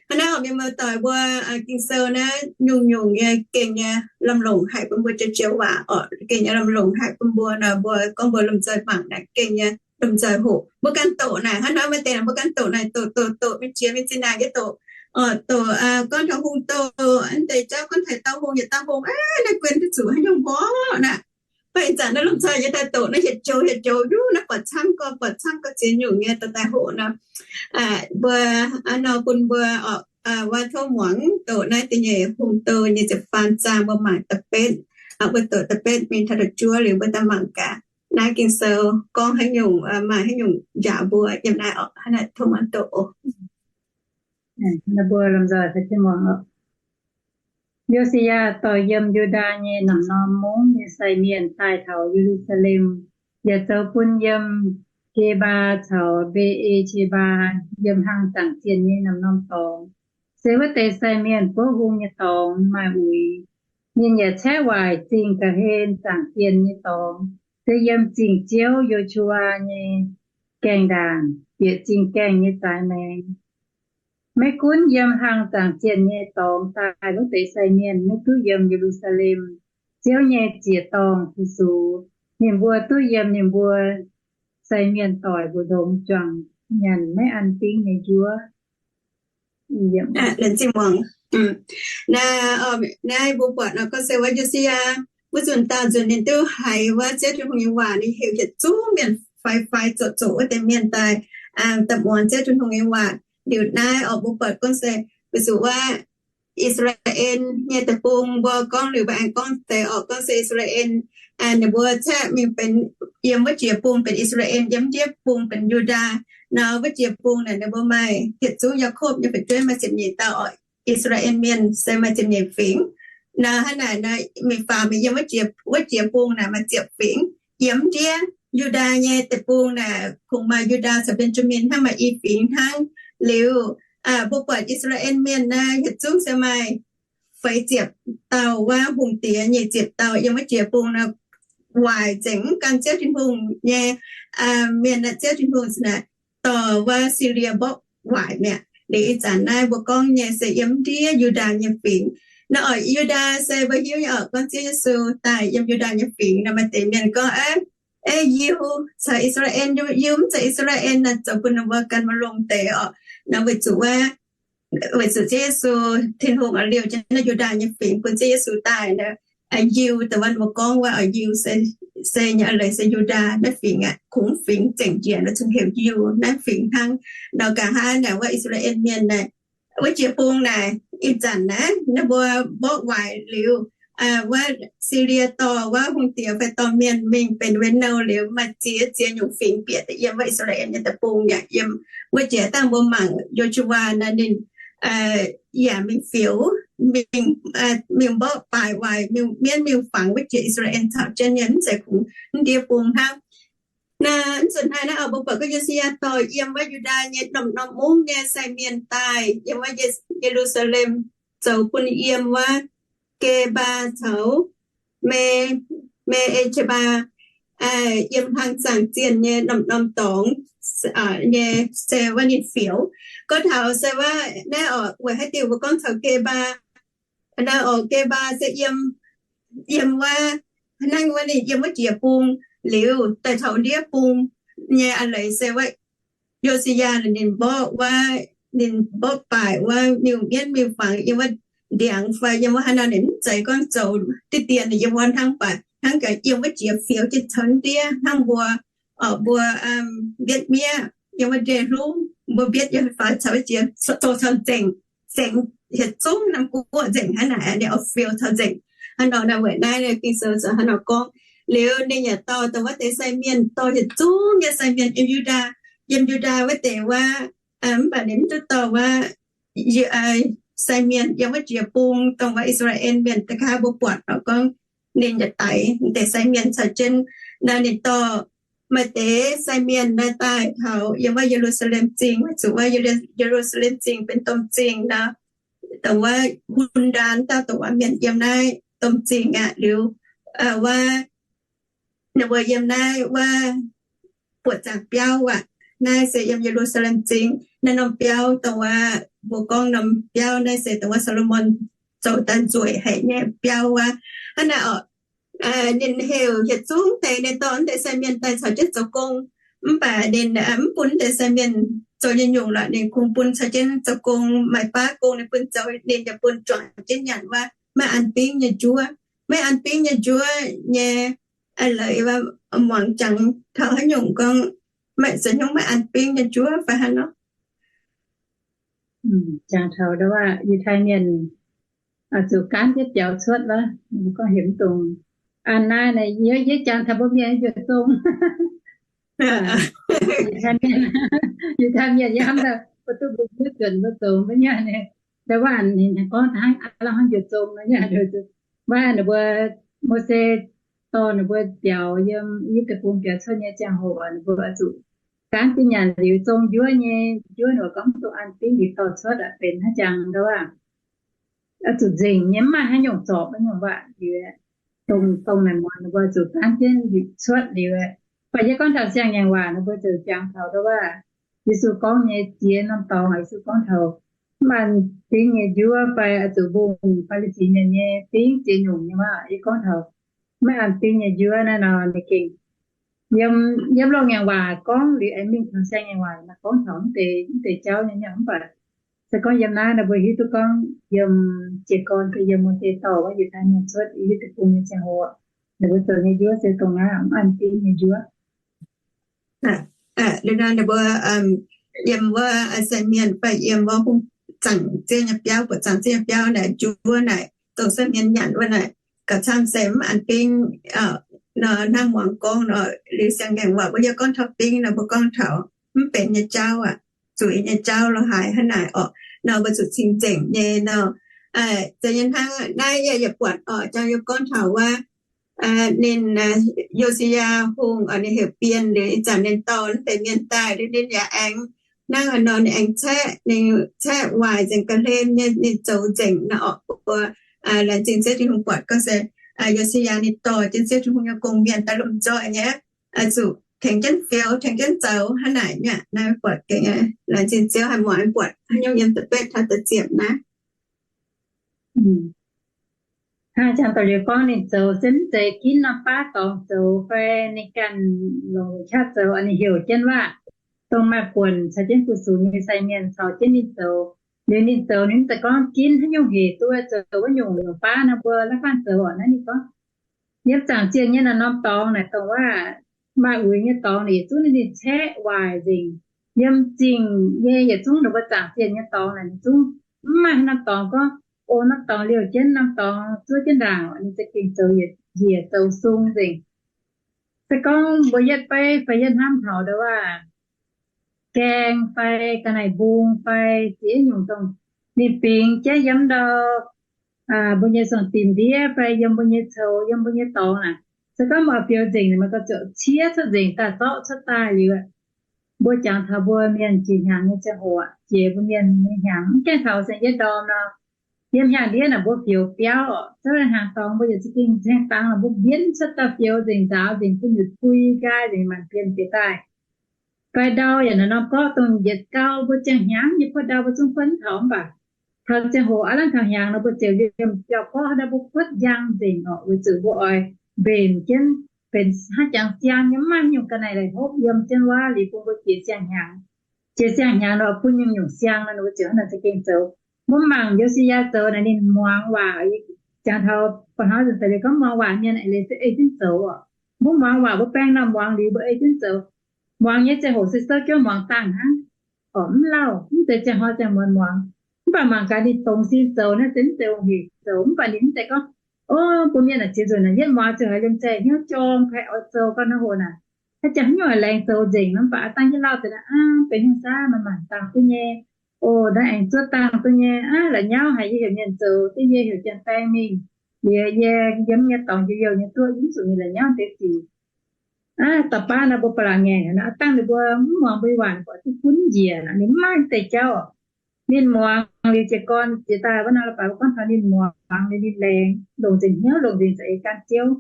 Hnangv naaiv oc, mienh muoz-doic mbuo, Ging-Sou naaiv nyungc-nyungc nyei gengh nyei lamh longc haic bun mbuo jiex jiex waac oc, gengh nyei lamh longc haic bun mbuo nor, mbuo gorngv mbuo lomh nzoih mangc naaic gengh nyei lomh nzoih hoqc. Mbuo ganh doqc naaic, hnangv naaiv maaih deix mbuo ganh doqc naaic, doqc doqc doqc mingh jiex mingh zinh naaic yie doqc, doqc gorngv taux hungh doqc, mv deix jauv gorngv taux dauh hungh yietc dauh hungh, naaiv guen duqv zuqc haaix nyungc mborqv naaic. Mv baac ih zanc naaiv lomh nzoih nyei daaih doqc naaiv hieh joux hieh joux duqv naaiv buatc camv gorx, buatc camv gorx ziex nyungc nyei daaih hoqc nor. Mbuo nor bun mbuo oc, wuov tov muangx doqc naaiv da'nyeic Hungh Douz nyei ziepc faam zaang, mbuo mangc da'betv, mbuo doqc da'betv mingh taux da'juov liuz mbuo daaih mangc gaax naaiv Ging-Sou gorngv haaix nyungc, maaih haaix nyungc njaaux mbuo yiem naaiv oc. Hnangv naaiv tov muangx doqc oc. Mbuo lomh nzoih Yo^si^yaa dorh yiem Yu^ndaa nyei namx norm mungv nyei sai mienh daaih taux Ye^lu^saa^lem, yaac zoux bun yiem Ge^mbaa caux Mbe^e^qe^mbaa, yiem hlang zaangc zienh nyei namx norm dorngx. Se wuov deix sai mienh buov hung nyei dorngx maaih uix. Ninh yaac caeqv waaic zingh ga'hlen zaangc zienh nyei dorngx, se yiem zingh ziouv Yo^su^waa nyei gaengh ndaangc, bieqc zingh gaengh nyei zaaix maengx. Maiv gunv yiem hlang zaangc zienh nyei dorngx daaih wuov deix sai mienh maiv duqv yiem Ye^lu^saa^lem, Ziouv nyei ziec-dorngh, fu-sux. Ninh mbuo duqv yiem ninh mbuo sai mienh doic mbu'ndongx juangc nyanc maiv an dingv nyei njuov. Naaiv mbuo buatc nor gorngv se wuov Yo^si^yaa, wuov nzunc daauh nzunc ninh duqv haiz wuov Ziouv Tin-Hungh nyei waac, ninh heuc yietc zungv mienh faix-faix zoqc zoqc wuov deix mienh daaih, daaih muangx Ziouv Tin-Hungh nyei waac. Liuz naaiv oc, mbuo buatc gorngv se weic zuqc wuov I^saa^laa^en nyei deic-bung, mbuo gorngv liuz mbuo aengx gorngv deix oc, gorngv se I^saa^laa^en ninh mbuo caeqv mingh benx yiem wuov jiex bung benx I^saa^laa^en, yiem ndiev bung benx Yu^ndaa. Nor wuov jiex bung naaic ninh mbuo maaih yietc zungv Yaakopv nyei fu'jueiv maaih ziepc nyeic dauh oc. I^saa^laa^en mienh se maaih ziepc nyeic fingx. Nor hnangv naaic nor, mingh faaux mingh yiem wuov jiex, wuov jiex bung naaic maaih ziepc fingx. Yiem ndiev Yu^ndaa nyei deic-bung naaic kungx maaih Yu^ndaa caux Mben^jaa^min hnangv, maaih i fingx hnangv. Liuz mbuo buatc I^saa^laa^en mienh naaic yietc zungv se maaih feix ziepc dauh wuov hungh diex, nyic ziepc dauh yiem wuov jiex bung nor. Waaic nzengc, mv gan Ziouv Tin-Hungh nyei mienh, Ziouv Tin-Hungh naaic dorh wuov Silie mborqv waaic mi'aqv. Liuz ih zanc naaiv mbuo gorngv nyei se yiem ndiev Yu^ndaa nyei fingx. Naaiv oix Yu^ndaa se mbuo hiuv nyei oc, gorngv Ziouv Yesu daaih yiem Yu^ndaa nyei fingx nor, maaih deix mienh gorngv, Ei, Yiu caux I^saa^laa^en, Yiu mv zeiz I^saa^laa^en naaic, zoux bun ninh mbuo gan maiv longx deix oc. Naaiv weic zuqc wuov, weic zuqc Ziouv Yesu, Tin-Hungh oix liouh jienv naaiv Yu^ndaa nyei fingx bun Ziouv Yesu daaih nor, Yiu, dongh wuov mbuo gorngv wuov oix Yiu se, se nyei leiz se Yu^ndaa naaiv fingx aqv. Kungx fingx zengc njiec nor, zungv heuc Yiu naaiv fingx hnangv. Nor nqa'haav naaic wuov I^saa^laa^en mienh naaic, wuov jiex bung naaic, ih zanc naaiv ninh mbuo mborqv waaic liuz, wuov Silie dorh wuov hungh diex fai dorh mienh mingh benx wuov nouh liuz, maaih ziex ziex nyungc fingx bieqc daaih yiem wuov I^saa^laa^en nyei deic-bung yaac yiem. Wuov jiex dangh mbuo mangc Yo^su^waa naaic ninh yaac mingh fioux, mingh, mingh mborqv baaix waaic, mingh mienv mingh fangx wuov jiex I^saa^laa^en caux jienv nyei, mv zeiz kungx ndiev bung hnangv. Naaiv nzunc haaix naaiv oc, mbuo buatc gorngv Yo^si^yaa dorh yiem wuov Yu^ndaa nyei norm-norm mungv nyei sai mienh daaih yiem wuov Ye^lu^saa^lem, zoux bun yiem wuov Ge^mbaa caux Me, Me^e^qe^mbaa, yiem hlang zaangc zienh nyei norm-norm dorngx nyei, se wuov ninh fioux. Gorngv taux se wuov naaiv oc, weic haaix diuc mbuo gorngv taux Ge^mbaa? Naaiv oc, Ge^mbaa se yiem, yiem wuov, hnangv wuov ninh yiem wuov jiex bung liuz daaih taux ndiev bung nyei a'leiz se wuov Yo^si^yaa ninh mborqv wuov, ninh mborqv baaix wuov, mingh mienv mingh fangx yiem wuov ndiangx fai yiem wuov haaix nor, ninh mv zeiz gorngv zoux diqv dien ninh yiem wuov hnangv, baac hnangv gaax yiem wuov jiex fioux jienv taux ndiev hnangv mbuo, mbuo mbietv miev yiem wuov ndeic-hlungv, mbuo mbietv yiem faaux caux wuov jiex zoux taux nzengc, zengc, hietc zungv norm guoqv nzengc hnangv naaic, ninh oix fioux taux nzengc. Hnangv nor naaiv weic naaiv Ging-Sou zoux hnangv nor gorngv. Liuz ninh yaac dorh dongh wuov deix sai mienh, dorh hietc zungv nyei sai mienh yiem Yu^ndaa, yiem Yu^ndaa wuov deix wuov, mv baac ninh mv duqv dorh wuov sai mienh yiem wuov jiex bung, dongh wuov I^saa^laa^en mienh da'gaav mbuo buatc nor gorngv ninh yaac daix deix sai mienh caux jienv. Naaiv ninh dorh maaih deix sai mienh naaiv daaih taux yiem wuov Ye^lu^saa^lem Zingh, weic zuqc wuov Ye^lu^saa^lem Zingh benx domh zingh nor, dongh wuov hun ndaam dauh dongh wuov mienh yiem naaiv domh zingh aqv. Liuz wuov ninh mbuo yiem naaiv wuov buoqc zaangc biauv aqv. Naaiv se yiem Ye^lu^saa^lem Zingh naaiv norm biauv, dongh wuov mbuo gorngv norm biauv naaiv se dongh wuov Saa^lo^morn zoux daaih nzueic haic nyei biauv wuov. Hnangv naaiv oc, ninh heuc hietc zungv deix, ninh dorh deix sai mienh daaih caux jienv zoux gong. Mv baac ninh mv bun deix sai mienh zoux nyei nyungc lorqc, ninh kungx bun caux jienv zoux gong, maaih baav gong ninh bun zoux, ninh yaac bun juangc jienv nyanc wuov maiv an bingv nyei njuov. Maiv an bingv nyei njuov nyei, a'leiz muangx jangx taux haaix nyungc gorngv maiv zeiz hnyouv maiv an bingv nyei njuov fai haaix nor. Jangx taux ndau wuov Yiutai Mienh zuqc gaanv jienv biaux cuotv wuov, gorngv hemx dongh an naaiv, yie jangx taux mbuo Mienh njiec zong. Yiutai Mienh, Yiutai Mienh yie hnamv daaih mbuo duqv mbuo zuqc mbuo zoux mbuo nyei, ndau wuov ninh gorngv hnangv aav hnangv njiec zong nor, wuov ninh mbuo, Mose dorh ninh mbuo biaux yiem I^yipv Deic-Bung biaux cuotv nyei ziangh hoc, ninh mbuo zuqc gaanv jienv nyanc liuz zong njuov nyei njuov, ninh mbuo gorngv duqv an bingv liuz dorh cuotv aqv, benx haaix jangx ndau wuov zuqc nzengc nyei, mv maaih haaix nyungc zorpc haaix nyungc waac liuz, dongh, dongh naaic muonz ninh mbuo zuqc gaanv jienv cuotv liuz. Baac yie gorngv taux siang-ngaengc waac ninh mbuo ziouc jangx taux ndau wuov Yesu gorngv nyei ziex norm dorngx. Yesu gorngv taux maiv an bingv nyei njuov fai zuqc mbungh Faa^li^si Mienh nyei bingv ziex nyungc nyei waac. Yie gorngv taux maiv an bingv nyei njuov naaiv nor, ninh gengh yiem, yiem loz-ngaengc waac gorngv liuz aengx mingh taux siang-ngaengc waac maaih gorngv taux mv deix, mv deix jauv nyei, mv baac se gorngv yiem naaiv ninh mbuo hiuv duqv gorngv yiem jiez gorn, yiem Mose dorh wuov Yiutai Mienh cuotv I^yipv Deic-Bung nyei ziangh hoc, ninh mbuo zoux nyei njuov se dongh naaiv maiv an bingv nyei njuov. Liuz nor ninh mbuo yiem wuov sai mienh fai yiem wuov hungh zaangc zienh nyei biauv, buoqc zaangc zienh nyei biauv naaic, njuov naaic dongh sai mienh nyanc wuov naaic, gauh camv se mv an bingv nor, hnangv muangx gorngv nor. Liuz siang-ngaengc waac mbuo yie gorngv taux bingv nor, mbuo gorngv taux mv benx nyei jauv aqv, zuiz nyei jauv lorqc, haaix hnangv naaic orqc nor, mbuo zuqc cing-nzengc nyei nor. Za'gengh hnangv naaiv yie yaac buatc orqc, jangx yie gorngv taux wuov ninh, Yo^si^yaa Hungh orqc, ninh heuc Bienh liuz, ih zanc ninh dorh naaiv deix mienh daaih liuz, ninh yaac aengx hnangv nor, ninh aengx caeqv, ninh caeqv waaic nzengc ga'hlen nyei, ninh zoux nzengc nor orqc. Mbuo laengz zingh Ziouv Tin-Hungh buatc gorngv se Yo^si^yaa ninh dorh jienv Ziouv Tin-Hungh nyei gong-mienh daaih lomh nzoih nyei, zuqc tengx jienv fioux, tengx jienv zoux hnangv naaic mi'aqv. Naaiv buatc gengh laengz zingh Ziouv haih muangx buatc haaix nyungc yiem da'betv taux da'ziepc naaiv. Hnangv jangx daaih liuz gorngv ninh zoux se mv zeiz ginv norm baav dorngx zoux fai ninh ganh longc qaqv zoux, ninh heuc jienv waac, dongh maaih buonc caux jienv fu-sux nyei sai mienh caux jienv ninh zoux. Liuz ninh zoux ninh mv zeiz gorngv ginv haaix nyungc hec duqv zoux wuov nyungc, nyungc baav nor mbuo la'faanh zoux oc. Naaiv ninh gorngv, yiem zaangc zienh nyei naaiv norm dorngx naaic dongh waac maaih uix nyei dorngx naaic yietc zungv ninh caeqv waaic nzengc. Yiem zingh nyei yietc zungv ninh mbuo zaangc zienh nyei dorngx naaic yietc zungv mv maaih haaix norm dorngx gorngv, o, norm dorngx liouh jienv, norm dorngx zuov jienv ndaangc. Ninh za'gengh zoux yietc njiec zoux sung nzengc. Se gorngv mbuo yietv beiv fai yietv hnamv taux ndau waac gaeng fai ga'naaiv mbung fai ziex nyungc dongh ninh bingx jienv yiem ndau mbuo nyei suonc dimc ndiev fai yiem mbuo nyei coux, yiem mbuo nyei dorngx naaic, se gorngv mbuo fioux nzengc, meih gorngv ziouc ciev cuotv nzengc daaih, zorqv cuotv daaih liuz, mbuo jangx taux mbuo mienh jiex hnyangx nyei ziangh hoc, jiex mbuo mienh nyei hnyangx, mv gaengh taux se yietv ndorm nor, yiem hnyangx ndiev naaic mbuo fioux biauv oc, zorqv hnaangx dorngx mbuo yaac za'gengh ceng dangx, mbuo mbienv cuotv daaih fioux nzengc, nzaaux nzengc, bun yuc pui nqaai nzengc, maanc bienh bieqc daaih. Fai ndau yaac naaic norm gorqv dongh yietc gau mbuo ziangh hnyangx nyei puotv ndau mbuo zungv kuotv taux, mv baac taux ziangh hoc aav lamh taux hnyangx nor mbuo ziouc liemh biauv-gorqv haaix ndau mbuo kuotv njang nzengc oc, weic zuqc mbuo oix mbenc jienv, benx hnangv jangx siang nyei, mv maaih haaix nyungc ga'naaiv la'hopv yiem jienv wuov liuz bun mbuo jiex siang-hnyangx. Jiex siang-hnyangx nor bun nyungc-nyungc siang nor, ninh mbuo ziouc hnangv naaic za'gengh zoux. Mbuo mangc Yo^si^yaa zoux naaic ninh muangx waac, jangx taux ba'hnoi nzengc daaih liuz gorngv muangx waac mienh eix leiz se ei jienv zoux oc. Mbuo muangx waac mbuo baeng nor muangx liuz mbuo ei jienv zoux. Muangx nyei ziangh hoc se souv jienv muangx dangh hnangv, oc, mv lauh, mv zeiz ziangh hnoi ziangh muonz muangx. Mv baac mangc gaax ninh dongz sin zoux naaiv se mv zeiz ong-hec zoux, mv baac ninh mv zeiz gorngv, o, bun mienh naaic ziex nzunc naaic yietv muangx ziouc haiz liemh zeih hnyouv jorm, haiz oix zoux gau naaiv hoc naaic, haaix jangx haaix nyungc haiz laengz zoux nzengc nor, mv baac aav dangh yietv lauh deix naaic, aa, benx hnyouv saav maaih maanc dangh duqv nyei, o, naaiv aengx zuov dangh duqv nyei, aav, la'nyauv haic, yie heuc mienh zoux, duqv yie heuc janx-baeng mingh, liuz yie yiem nyei dorngx njiec youh nyei duqv, yie mv zuqc mingh la'nyauv deix zic. Aav, da'baav nor mbuo ba'laqc ngaengc nor, aav dangh ninh mbuo mv muangx mbuo nyei waac, buatc duqv gunv njiec, ninh mv maaih deix jauv. Ninh muangx liuz jiez gorn jiex daaih wuov nor, baac mbuo gorngv taux ninh muangx liuz ninh laengz, longc nzengc hnyouv, longc nzengc za'eix gan Ziouv.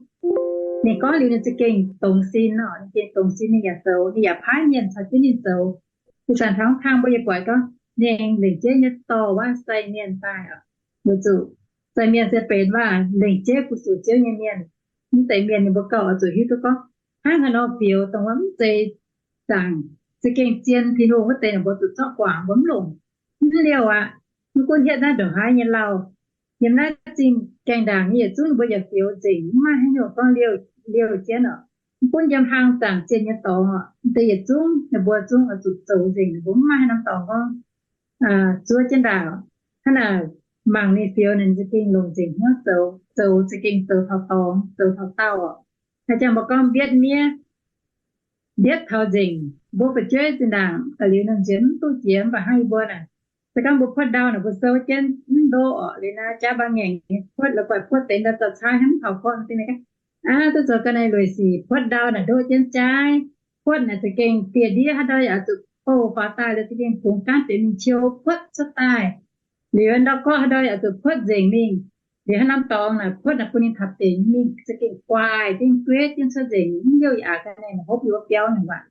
Ninh gorngv liuz ninh za'gengh dongz sin oc, ninh gengh dongz sin, ninh yaac zoux, ninh yaac paaiv mienh caux jienv ninh zoux. Ih zanc taux mv kang mbuo yaac buatc gorngv ninh lengc jeiv nyei dorh wuov sai mienh daaih oc. Weic zuqc sai mienh se benx waac lengc jeiv fu-sux Ziouv nyei mienh. Mv deix mienh ninh mbuo gauh oix zuqc hiuv duqv gorngv hnangv haaix nor fioux dongh wuov mv zeiz zaangc, za'gengh zien Tin-Hungh wuov deix, ninh mbuo zuqc zorqv guangc, mbuo mv longc. Mv liouh aqv. Mv gunv hietv naaiv ndongc haaix nyei lauh, yiem naaiv zingh gaengh ndaangc nyei yietc zungv ninh mbuo yaac fioux nzengc, mv maaih haaix nyungc gorngv liouh, liouh jienv oc. Mv gunv yiem hlang zaangc zienh nyei dorngx oc, deix yietc zungv ninh mbuo zungv oix zuqc zoux nzengc, ninh mbuo mv maaih haaix norm dorngx gorngv zuov jienv ndaangc. Hnangv naaic mangc ninh fioux ninh za'gengh longc nzengc hnyouv zoux, zoux za'gengh zoux taux dorngx, zoux taux daauh oc. Haaix jangx mbuo gorngv mbietv miev, mbietv taux nzengc, mbuo fu'jueiv zinh ndaangc da'liuz ninh nzienx mv duqv jiex, mv baac hnangv yie mbuo naaic, se gorngv mbuo puotv ndau naaic mbuo souv jienv mv ndoqv oc, liuz naaiv jaav mbaang ngaengc nyei puotv, la'guaih puotv deix ndau zaux caaiv hnangv mv taux gorngv dingc mienh, aav, duqv zoux ga'naaiv lueic sic puotv ndau naaic ndoqv jienv jaaiv. Puotv naaic za'gengh dieh ndiev haaix ndau yaac zuqc bouh faaux daaih, liuz za'gengh bungx gaanv deix mingh qiu puotv cuotv daaih. Liuz ndau gorqv haaix ndau yaac zuqc puotv nzengc mingh. Liuz haaix norm dorngx naaic puotv naaic bun ninh taux deix mingh za'gengh guaaih jienv guetv jienv cuotv nzengc, mv liouh yaac ga'naaiv naaic hopv yiem wuov biauv naaic waac.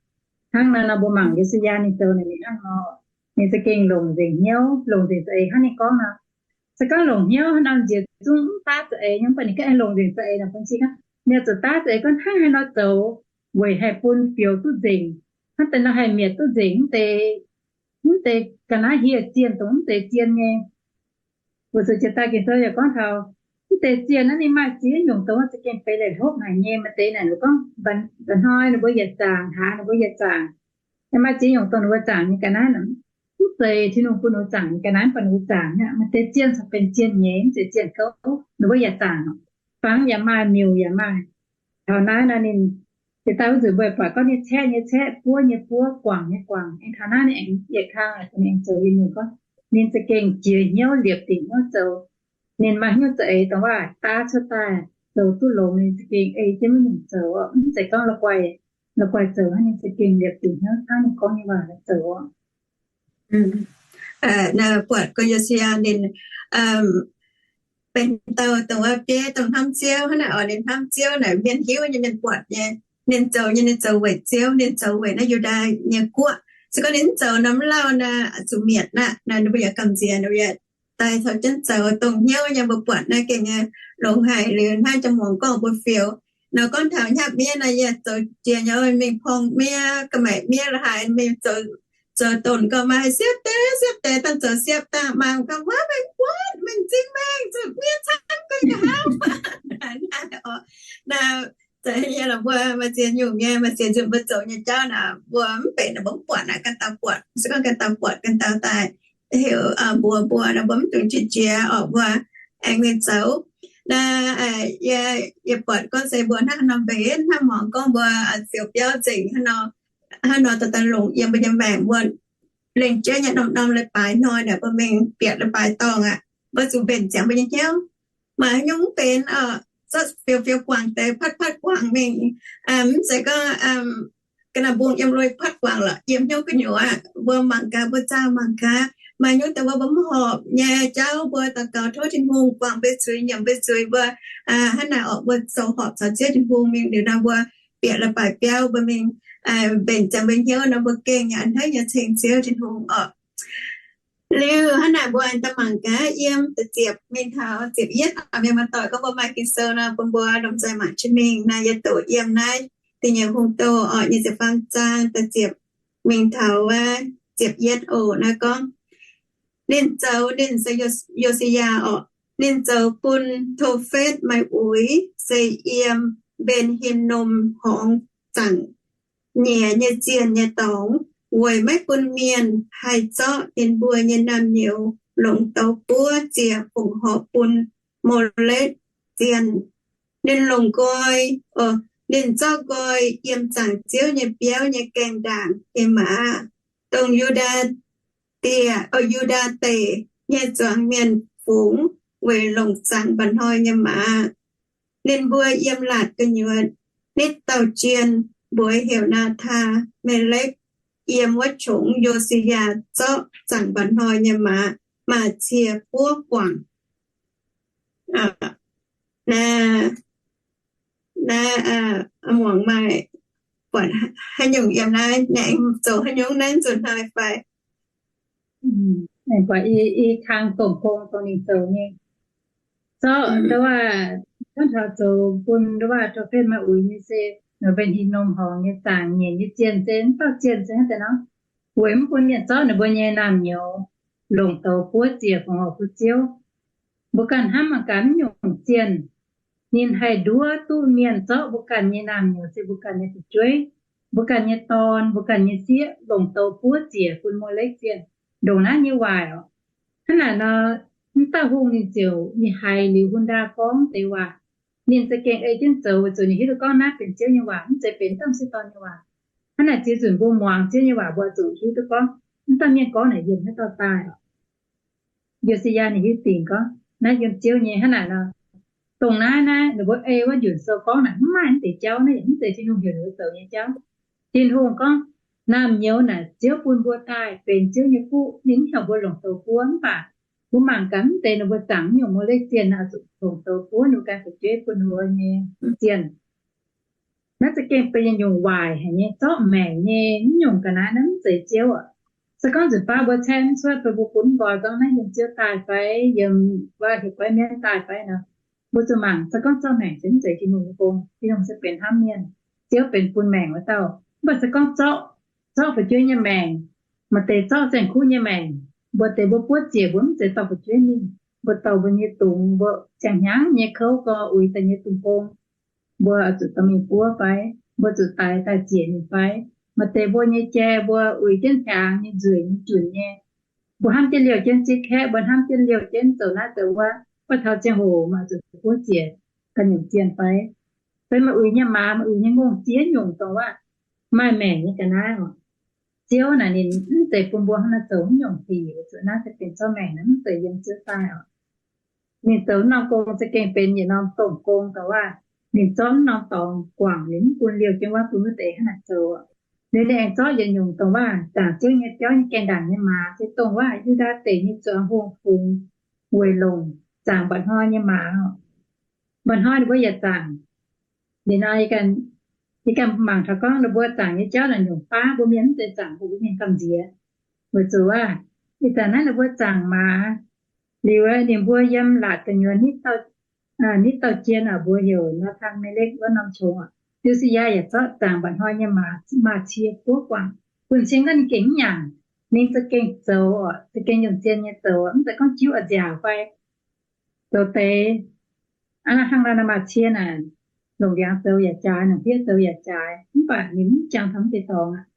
Hnangv naaiv nor mbuo mangc Yo^si^yaa ninh zoux naaic ninh hnangv nor, ninh za'gengh longc nzengc hnyouv, longc nzengc za'eix hnangv ninh gorngv nor. Se gorngv longc hnyouv hnangv nor nziex zungv mv daav za'eix nyei, mv baac ninh ganh longc nzengc za'eix naaic bun cing hnangv, ninh zuqc daav za'eix gorngv hnangv haaix nor zoux weic haih bun fioux duqv nzengc, hnangv deix nor haih mietc duqv nzengc mv deix, mv deix ga'naaiv hieh zienh dongh mv deix zienh nyei. Weic zuqc jiex daaih Ging-Sou yaac gorngv taux mv deix zienh naaiv ninh maaih ziex nyungc dongh za'gengh benx leiz hlopv haic nyei. Maaih deix naaic ninh gorngv mba'hnoi ninh mbuo yietc zaangc, hlaax ninh mbuo yietc zaangc. Maaih ziex nyungc dongh ninh mbuo zaangc nyei ga'naaiv, mv zeiz Tin-Hungh bun ninh mbuo zaangc nyei ga'naaiv, mv baac ninh mbuo zaangc aqv. Maaih deix zienh corc benx zienh nyeiz, mv zeiz zienh gouv, ninh mbuo yaac zaangc. Fangx yaac maaih, miuc yaac maaih. Taux naaiv nor ninh jiex daaih wuov nzunc mbuo buatc gorngv ninh caeqv nyei caeqv, buov nyei buov, guangc nyei guangc. Aengx taux naaiv ninh aengx yietc kang aengx zoux yietc nyungc gorngv ninh za'gengh jiex hnyouv liepc dingc hnyouv zoux. Ninh maaih hnyouv za'eix dongh waac daav cuotv daaih zoux duqv longx, ninh za'gengh ei jienv wuov nyungc zoux, mv zeiz gorngv la'guaih, la'guaih zoux hnangv. Ninh za'gengh liepc dingc hnyouv hnangv ninh gorngv nyei waac zoux. Buatc gorngv Yo^si^yaa ninh benx dauh dongh wuov bieiv dongh hnamv Ziouv hnangv naaic oc. Ninh hnamv Ziouv naaic mienh hiuv nyei, mienh buatc nyei. Ninh zoux nyei, ninh zoux weic Ziouv, ninh zoux weic naaiv Yu^ndaa nyei guoqv. Se gorngv ninh mv zoux nor, mv lauh nor, zuqc mietc aqv. Naaiv ninh mbuo yaac gamh nziex, ninh mbuo yaac daaih taux jienv zoux dongh hnyouv nyei. Mbuo buatc naaiv gengh nyei longx haic. Liuz hnangv jang muangx gorngv mbuo fioux nor, gorngv taux hnyapv miev nor, yie zoux jiex nyei, mingh porng miev, ga'maeqc miev la'haaix, mingh zoux, zoux donx gauh maaih siepv deix, siepv deix, dangh zoux siepv daaih mangc gaax, wuov mengh buonv, mengh zinh mengh, zuqc miev camv ga'nyiec hnangv. Naaiv oc, naaiv zeiz nyei lorqc. Mbuo maaih ziex nyungc nyei, maaih ziex nzunc mbuo zoux nyei jauv naaic, mbuo mv benx, mbuo mv buatc naaic, ganh dauh buatc. Se gorngv ganh dauh buatc, ganh dauh daaih heuc mbuox mbuo nor, mbuo mv dungx qiex jiez oc, mbuo aengx mingh zoux. Naaiv, yie, yie buatc gorngv se mbuo hnangv haaix nor mbenc, hnangv muangx gorngv mbuo fioux biauv nzengc hnangv nor, hnangv nor daaih daaih longc yiem mbuo nyei maengc, mbuo lengc jeiv nyei norm-norm leiz-baaix hnoi naaic, mbuo mingh bieqc leiz-baaix dorngh aqv, mbuo zuqc mbenc ziangx mbuo nyei hnyouv. Maaih haaix nyungc mv benx oc, zorqv fioux fioux guangc deix, patv patv guangc mingh. Mv zeiz gorngv ga'naaiv mbungh yiem lui patv guangc lorqc, yiem hnyouv gu'nyuoz aqv. Mbuo mangc gaax, mbuo zaah mangc gaax, maaih nyungc deix mbuo mv horpc nyei jauv, mbuo daux gaux tov Tin-Hungh guangc mbuo zuiz, nyiemc mbuo zuiz, mbuo hnangv naaic oc, mbuo zoux horpc caux Ziouv Tin-Hungh mingh liuz nor, mbuo bieqc leiz-baaix biauv, mbuo mingh mbenc ziangx mbuo nyei hnyouv nor, mbuo gengh yaac a'hneiv nyei ceng Ziouv Tin-Hungh oc. Liuz hnangv naaic mbuo aengx daaih mangc gaax yiem da'ziepc mingh taux ziepc yietv, mienh maaih doic gorngv mbuo maaih Ging-Sou nor, bun mbuo lomh nzoih mangc jienv mingh. Naaiv yie doqc yiem naaiv da'nyeic hungh doh oc, nyic ziepc faam zaang da'ziepc mingh taux ziepc yietv oc. Naaiv gorngv ninh zoux, ninh se Yo^, Yo^si^yaa oc, ninh zoux bun Tofetv maaih uix, se yiem Mben^hin^nom Horngz zaangc nyiex nyei zienh nyei dorngx, weic maiv bun mienh haih zorqv ninh mbuo nyei naamh nyouz longc douz buov ziec fongc horc bun Molekv zienh. Ninh longc nqoi, ninh zorqv nqoi yiem zaangc Ziouv nyei biauv nyei gaengh ndaangc nyei maaz, dongh Yu^ndaa Deic, Yu^ndaa Deic nyei zuangx mienh fungx weic longc zaangc mba'hnoi nyei maaz. Ninh mbuo yiem laatc gu'nyuoz nitv dauh jien, mbuox heuc Naa^taa Melekv, yiem wuov qongx Yo^si^yaa zorqv zaangc mba'hnoi nyei maaz maaih cie buov guangc. Naaiv, naaiv, muangx maaih buatc haaix nyungc yiem naaiv, aengx zoux haaix nyungc naaiv nzunc hnoi fai? Aengx buatc i, i kang dongh gong dongh ninh zoux nyei. Zorqv ndau wuov, gorngv taux zoux bun ndau wuov Tofetv maaih uix nyei se, Mben^hin^nom Horngz nyei zaangc nyieqc nyei zienh se, mv dauh zienh se hnangv deix nor, weic mv bun mienh zorqv ninh mbuo nyei naamh nyouz longc douz buov ziec fongc horc bun Ziouv. Mbuo ganh hnamv mangc gaax, mv nyungc zienh ninh haih nduov duqv mienh zorqv mbuo ganh nyei naamh nyouz se mbuo ganh nyei fu'jueiv, mbuo ganh nyei dorn, mbuo ganh nyei sieqv longc douz buov ziec bun Molekv zienh, ndongc naaiv nyei waaic oc. Hnangv naaic nor, mv dauh hungh ninh ziouc mingh haiz liuz Hu^ndaa gorngv deix waac. Ninh za'gengh ei jienv zoux weic zuqc ninh hiuv duqv gorngv naaiv benx Ziouv nyei waac, mv zeiz benx domh sieqv dorn nyei waac. Hnangv naaic ziex nzunc mbuo muangx Ziouv nyei waac mbuo zuqc hiuv duqv gorngv mv dauh mienh gorngv naaic yiem haaix dauh daaih oc. Yo^si^yaa ninh hiuv dingc gorngv naaiv yiem Ziouv nyei. Hnangv naaic nor, dongh naaiv naaiv ninh mbuo ei wuov njunc sou gorngv naaic mv maaih mv deix jauv, naaiv yaac mv zeiz Tin-Hungh heuc ninh mbuo zoux nyei jauv. Tin-Hungh gorngv, naamh nyouz naaic Ziouv bun mbuo daaih benx Ziouv nyei fuqv, ninh mv heuc mbuo longc douz buov. Mv baac mbuo mangc gaax mv deix ninh mbuo zaangc nyungc Molekv zienh naaic zuqc longc douz buov ninh mbuo ganh fu'jueiv bun ninh mbuo nyei zienh. Naaiv za'gengh benx yietc nyungc waaic haic nyei, zorqv maengc nyei mv nyungc ga'naaiv, naaiv mv zeiz Ziouv aqv. Se gorngv nzunc baav mbuo caeqv mv cuotv, mbuo bun mv nqoi gorngv naaiv yiem Ziouv daaih fai yiem wuov hieh guaiv mienv daaih fai nor, mbuo zuqc mangc, se gorngv zorqv maengc se mv zeiz Tin-Hungh nyei gong. Tin-Hungh se benx hnamv mienh. Ziouv benx bun maengc wuov dauh. Mv baac se gorngv zorqv, zorqv fu'jueiv nyei maengc, maaih deix zorqv saeng-kuv nyei maengc, mbuo deix mbuo buov ziec mbuo mv zeiz dorh fu'jueiv mingh, mbuo dorh mbuo nyei dungz, mbuo ziangh hnyangx nyei kouv gau uix daaih nyei dungz gong, mbuo zuqc dorh mingh buov fai? Mbuo zuqc daix daaih ziec mingh fai? Maaih deix mbuo nyei jai mbuo uix jienv hiaangx nyei, nzueic nyei, junc nyei, mbuo hnamv jienv liouh jienv zieqv kaeqv, mbuo hnamv jienv liouh jienv zoux naaiv zoux wuov, mv baac taux ziangh hoc maaih zuqc buov ziec ganh nyungc zienh fai? Fai maaih uix nyei maaz, maaih uix nyei ngongh, ziex nyungc dongh wuov maaih maengc nyei ga'naaiv oc. Ziouv naaic ninh mv zeiz bun mbuo hnangv naaiv zoux mv nyungc sic, weic zuqc naaiv se benx zorqv maengc naaiv, mv zeiz yiem Ziouv daaih oc. Ninh zoux norm gong za'gengh benx yietc norm dongh gong dongh waac. Ninh zorqv norm dorngx guangc, ninh mv bun liouh jienv wuov, bun wuov deix hnangv naaic zoux. Liuz ninh aengx zorqv yietc nyungc dongh waac, zaangc Ziouv nyei biauv nyei gaengh ndaangc nyei maaz, se dongh waac Yu^ndaa Deic nyei zuangx hungh fungx weic longc zaangc mba'hnoi nyei maaz oc. Mba'hnoi ninh mbuo yaac zaangc. Liuz nor yie ganh Yie ganh mangc taux gorngv ninh mbuo zaangc nyei jauv naaic nyungc baav, mbuo mienh mv zeiz zaangc bun mbuo mienh gamh nziex. Weic zuqc aac, ih zanc naaiv ninh mbuo zaangc maaz liuz, ninh mbuo yiem laatc gu'nyuoz nitv dauh jien aac, mbuo heuc Naa^taan^me^lekv wuov norm qongx aac. Yo^si^yaa yaac zorqv zaangc mba'hnoi nyei maaz, maaz-cie buov guangc. Bun cing gorngv ninh gengh mv nyanc, ninh za'gengh zoux oc, za'gengh nyungc zien nyei zoux, mv zeiz gorngv jiuv oix nziaauc fai zoux deix. Hnangv naaiv maaz-cie naaic, longc ndiangx zoux yaac jaaix, longc fiev zoux yaac jaaix, mv baac ninh mv jangx taux mv deix dorngx aqv.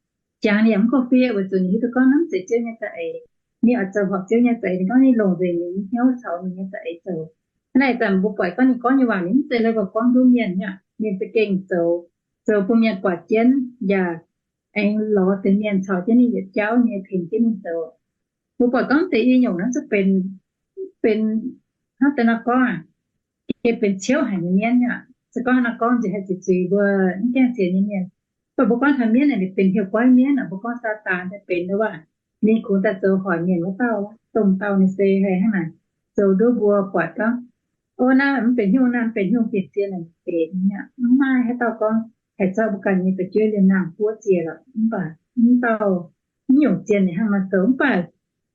Jangx ninh yaac mv go fiev, weic zuqc ninh hiuv duqv gorngv naaiv mv zeiz Ziouv nyei za'eix. Ninh oix zoux horpc Ziouv nyei za'eix, ninh gorngv ninh longc nzengc ninh nyei hnyouv caux ninh nyei za'eix zoux. Hnangv naaic zanc mbuo buatc gorngv ninh gorngv nyei waac ninh mv zeiz la'guaih gorngv nduov mienh aqv. Ninh za'gengh zoux, zoux bun mienh buatc jienv yaac aengx lorz deix mienh caux jienv ninh yietc jauv nyei tengx jienv ninh zoux. Mbuo buatc gorngv deix i nyungc naaiv za'gengh benx, benx hnangv deix nor gorngv aac, gengh benx ciouv haic nyei mienv aqv. Se gorngv nor gorngv nziex haih zuqc zuiz mbuo mv gaengh sienx nyei mienh. Mv baac mbuo gorngv taux mienv naaic, ninh benx heuc goiv mienv aqv. Mbuo gorngv Saadaan daaih benx wuov, ninh kungx daaih zoux hoic mienh wuov dauh, dongh dauh ninh se haiz hnangv naaic zoux nduov mbuo buatc gorngv, o, naaiv mv benx hnyouv, naaiv mv benx hnyouv, bieqc zien naaic benx aqv. Mv maaih haaix dauh gorngv haih zorqv mbuo ganh nyei fu'jueiv liemh nangh buov ziec lorqc. Mv baac mv dauh, mv nyungc zien ninh hnangv nor zoux. Mv baac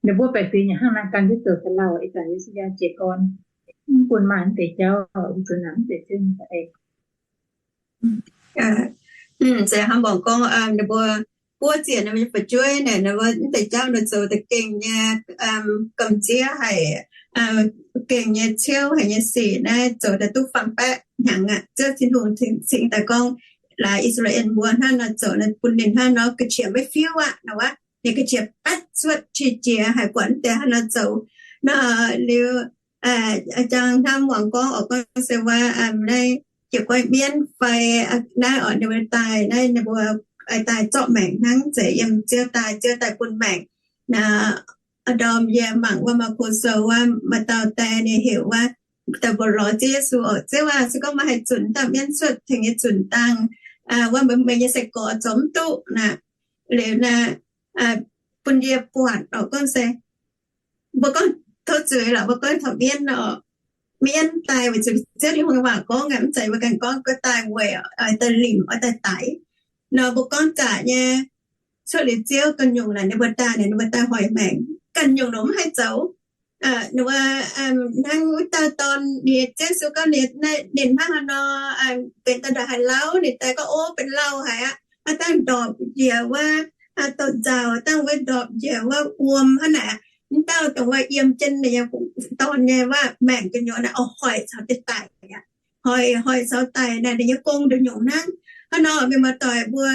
ninh mbuo baeqc fingx yaac hnangv naaiv gan jienv zoux da'lauh. Ih zanc Yo^si^yaa jiez gorn, mv bun maaih mv deix jauv, weic zuqc naaic mv zeiz Ziouv nyei za'eix. Zeiz hnangv mbuo gorngv ninh mbuo buov ziec ninh mbuo nyei fu'jueiv naaic, ninh mbuo mv deix jauv ninh zoux da'gengh nyei gamh nziev haic, gengh nyei ciouv haic nyei sic naaiv zoux daaih duqv faam-baeqv hnyangx aqv. Ziouv Tin-Hungh cingx daaih gorngv, laaix I^saa^laa^en mbuo hnangv nor zoux naaic bun ninh hnangv nor ga'qiex maiv fiuv aqv nor wuov, ninh ga'qiex baeqv cuotv qiex jiez haic buatc mv deix hnangv nor zoux. Nor liuz, jang hnamv muangx gorngv oc, gorngv se wuov naaiv jiez goiv mienv fai naaiv oc, ninh mbuo daaih naaiv ninh mbuo daaih zorqv maengc hnangv, zeiz yiem Ziouv daaih, Ziouv daaih bun maengc. Ndorm yie mangc wuov Maako Sou wuov, maaih dauh die ninh heuc wuov, daaih mbuox lorz Ziouv Yesu oc, Ziouv aac, se gorngv meih haih zunc dauh mienv cuotv tengx yie zunc dangh, wuov meih nyei sai-gorx zoux mv duqv naaic. Liuz naaic, bun yie buatc oc, gorngv se mbuo gorngv tov zuiz lorqc, mbuo gorngv taux mienv oc, mienv daaih weic zuqc Ziouv Tin-Hungh nyei waac gorngv aqv, mv zeiz mbuo ganh gorngv, gorngv daaih weic oix daaih limc, oix daaih daix. Nor mbuo gorngv zaqc nyei, cuotv liuz Ziouv ganh nyungc naaic ninh mbuo daaih naaic, ninh mbuo daaih hoic maengc ganh nyungc nor mv haih zoux. Ninh mbuo hnangv wuov dauh dorn, ninh Ziouv Yesu gorngv ninh, ninh hnangv haaix nor, benx dauh ndongc haaix lauh, ninh daaih gorngv, o, benx lauh haic aqv. Aav dangh ndorpc njiec wuov, dorh nzauh, dangh wuov ndorpc njiec wuov wuom hnangv naaic. Mv dauh dongh wuov yiem jienv ninh nyei dorn nyei wuov maengc gu'nyuoz naaic, oix hoic caux deix daic aqv. Hoic, hoic caux daic naaic ninh nyei gong nduqc nyungc hnangv. Hnangv nor mienh muoz-doic mbuo,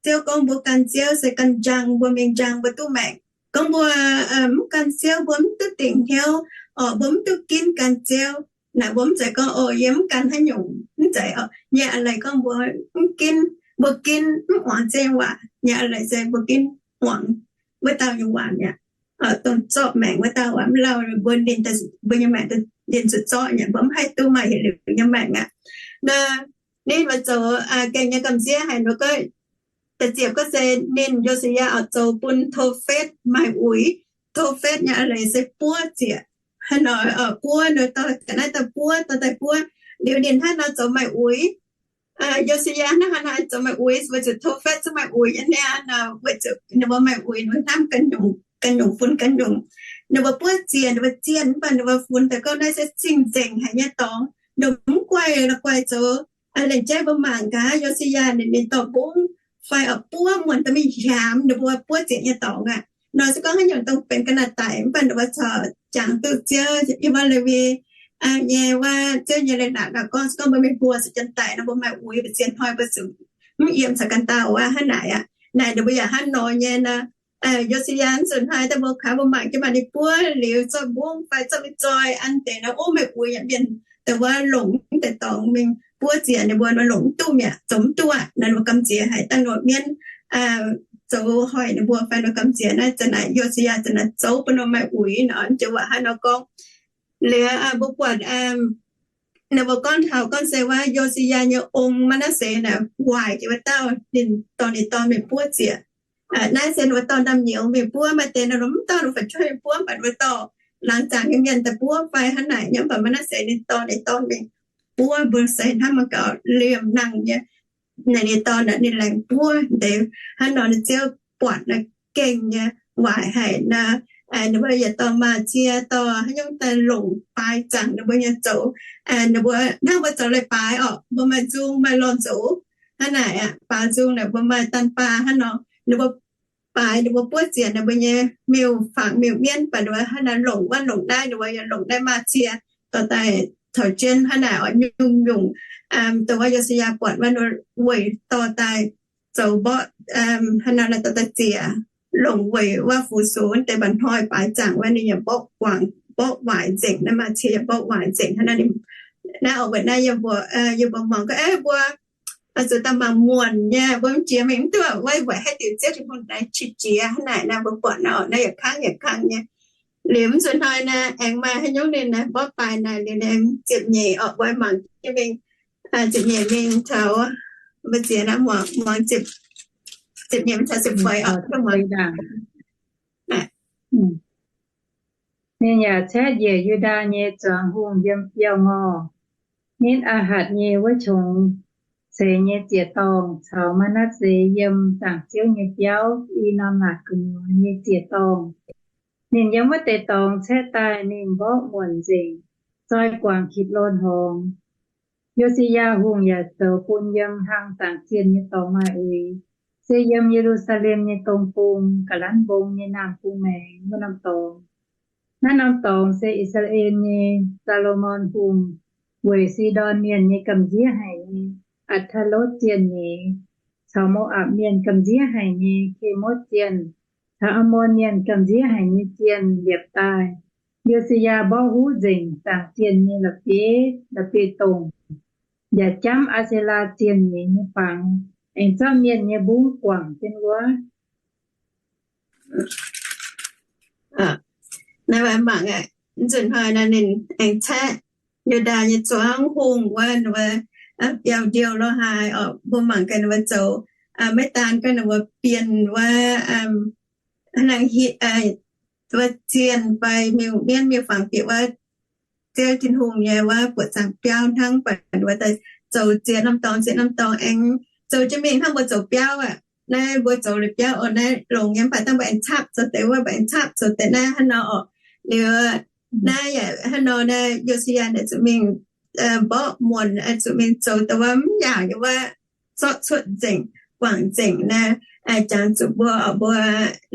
Ziouv gorngv mbuo gan Ziouv se gan njang, mbuo mingh njang mbuo duqv maengc. Gorngv mbuo mv gan Ziouv mbuo mv duqv dingc hnyouv, oc, mbuo mv duqv ginv gan Ziouv. Naaic mbuo mv zeiz gorngv, o, yie mv gan haaix nyungc, mv zeiz oc. Yie a'leiz gorngv mbuo mv ginv, mbuo ginv mv muangx Ziouv nyei waac. Yie a'leiz se mbuo ginv muangx wuov dauh nyei waac mi'aqv. Dongh zorqv maengc wuov dauh waac, mv lauh mbuo ninh, mbuo nyei maengc ninh zuqc zorqv nyei, mbuo mv haih duqv maaih yietc liuz nyei maengc aqv. Naaiv ninh mbuo zoux gengh nyei gamh nziev haic, ninh mbuo gorngv, da'ziepc gorngv se ninh, Yo^si^yaa, oix zoux bun Tofetv maaih uix. Tofetv nyei a'leiz se buov ziec. Haaix nor buov, ninh dorh ga'naaiv daaih buov, dorh daaih buov, liuz ninh hnangv nor zoux maaih uix. Yo^si^yaa hnangv haaix nor zoux maaih uix? Weic zuqc Tofetv zungv maaih uix nyei niaa. Weic zuqc ninh mbuo maaih uix, ninh mbuo hnamv ganh nyungc fun ganh nyungc. Ninh mbuo buov ziec, ninh mbuo zienh, mv baac ninh mbuo funx daaih gorngv naaiv se cing-nzengc haic nyei dorngx. Ninh mbuo mv guaih la'guaih zoux. Laengz jeiv mbuo mangc gaax, Yo^si^yaa ninh, ninh dorh mbungv fai oix buov muonc daaih mingh hiaamx ninh mbuo buov ziec nyei dorngx aqv. Nor se gorngv haaix nyungc dongh benx ga'naaiv daic, mv baac ninh mbuo corc jangx duqv Ziouv, yiem wuov Lewi nyei wuov Ziouv nyei leiz-latc nor gorngv, se gorngv mbuo mingh buoz zuqc janx daic nor, mbuo maaih uix, mbuo zien hnoi mbuo zuqc mv yiem caux ganh dauh aqv, hnangv naaic aqv. Naaic ninh mbuo yaac hnangv nor nyei nor. Yo^si^yaa zuqc hnoi daaih mbuo kaax mbuo mangc jienv maaih ninh buov liuz zorqv mbungv fai zorqv mingh zoi an deix nor, o, maaih uix yaac mienh daaih wuov longc mv deix dorngx mingh buov ziec ninh mbuo nor, longc mv duqv mi'aqv, zoux mv duqv aqv. Naaiv mbuo gamh nziex haic dangh nor mienv zoux hoic ninh mbuo fai nor gamh nziex naaiv, za'naaic Yo^si^yaa za'naaic zoux bun nor maaih uix nor, joux waac hnangv nor gorngv. Liuz mbuo buatc ninh mbuo gorngv taux gorngv se wuov Yo^si^yaa nyei ong, Maa^naa^se naaic, waaic jiex wuov dauh, ninh dorh ninh dorn mingh buov ziec. Naaiv se ninh mbuo dorh ndaamv-nyouz mingh buov, maaih deix ninh mbuo mv dorh ninh fu'jueiv mingh buov, mv baac ninh mbuo dorh laangz zaangc nyei mienh daaih buov fai hnangv naaic nyei. Mv baac Maa^naa^se ninh dorh ninh dorn mingh buov, mbuo se hnamv mangc gaax, liemh nangh nyei. ninh nyei dorn naaic ninh laengz buov deix hnangv nor, ninh ziouv buatc naaiv gengh nyei waaic haic nor, ninh mbuo yietc dorh maaz-cie dorh haaix nyungc daaih longc baaix zaangc ninh mbuo nyei zoux. Ninh mbuo hnangv mbuo zoux leiz-baaix orqc, mbuo maaih nzung maaih lorh nzox hnangv naaic aqv. Baaix nzung naaic mbuo maaih daan baac hnangv nor, ninh mbuo baaix ninh mbuo buov zienc ninh mbuo nyei miuc-fangx miuc-mienv, baac ninh mbuo hnangv naaic longc wuov longc naaiv, ninh mbuo yaac longc naaiv maaz-cie dorh daaih caux jienv hnangv naaic oix nyungc-nyungc. Dongh wuov Yo^si^yaa buatc wuov ninh weic dorh daaih zoux mborqv, hnangv naaic dorh daaih ziec, longc weic wuov fu-sux deix mba'hnoi baaix zaangc wuov ninh yaac mborqv guangc, mborqv waaic nzengc, naaiv maaz-cie yaac mborqv waaic nzengc hnangv naaic. Naaiv oc, weic naaiv yie mbuo, yie mbuo muangx gorngv, aeqv, mbuo zuqc daaih mangc muonc nyei, mbuo mv jiex mingh mv duqv, weic haiz diuc Ziouv Tin-Hungh naaiv qiex jiez hnangv naaic naaiv, mbuo buatc naaiv oc, naaiv yietc kangv yietc kangv nyei. Liuz mv zuqc hnoi naaiv aengx maaih haaix nyungc ninh naaiv mborqv baaix naaic, liuz aengx ziepc nyeic oc, mbuo mangc jienv mingh, ziepc nyeic mingh taux, mbuo ziex naaiv muangx, muangx ziepc nyeic mingh taux ziepc feix oc. Ninh yaac caeqv njiec Yu^ndaa nyei zuangx hungh yiem biauv-ngorh, nitv Aa^hatc nyei wuov qongx ceix nyei ziec-dorngh caux Maa^natv^se yiem zaangc Ziouv nyei biauv i norm naaic gu'nyuoz nyei ziec-dorngh. Ninh yiem wuov deix dorngx caeqv daaih mingh mborqv muonc nzengc, zoi guangc Kitv^lon Horngz. Yo^si^yaa Hungh yaac zoux bun yiem hlang zaangc zienh nyei dorngx maaih uix, se yiem Ye^lu^saa^lem nyei dong bung, ga'lanv mbong nyei naamh bung maengx wuov norm dorngx. Naaiv norm dorngx se I^saa^laa^en nyei Saa^lo^morn Hungh weic Sidon Mienh nyei gamh nziev haic nyei Atc^taa^lotv Zienh nyeiz, caux Mo^apc Mienh gamh nziev haic nyei Ke^motv Zienh, caux Aamon Mienh gamh nziev haic nyei zienh liepc daaih. Yo^si^yaa mborqv huv nzengc zaangc zienh nyei la'bieiv, la'bieiv-dongh, yaac jamv Aa^se^laa Zienh nyeiz nyei fangx, aengx zorqv mienh nyei mbungv guangc jienv wuov. Naaiv mangc, nzunc hnoi naaiv ninh aengx caeqv Yu^ndaa nyei zuangx hungh wuov, biauv-ndiouh lo haaix oc, mbuo mangc gaax ninh mbuo zoux, maiv daan gorngv ninh mbuo bienh wuov, hnangv wuov zienh fai miuc-mienv miuc-fangx bieqc wuov Ziouv Tin-Hungh nyei wuov buoqc zaangc biauv hnangv, baac ninh mbuo daaih zoux ziex norm dorngx, ziex norm dorngx aengx zoux jienv mingh hnangv mbuo zoux biauv aqv. Naaiv mbuo zoux liuz biauv oc, naaiv longx nyei, mv baac dangh mbuo aengx caapv zoux deix wuov, mbuo aengx caapv zoux deix naaiv hnangv nor oc. Liuz naaiv yaac hnangv nor, naaiv Yo^si^yaa naaiv zuqc mingh mborqv muonc, zuqc mingh zoux dongh wuov mv yaauc nyei wuov, zorqv cuotv nzengc, guangc nzengc naaiv, jangx zuqc mbuo oc, mbuo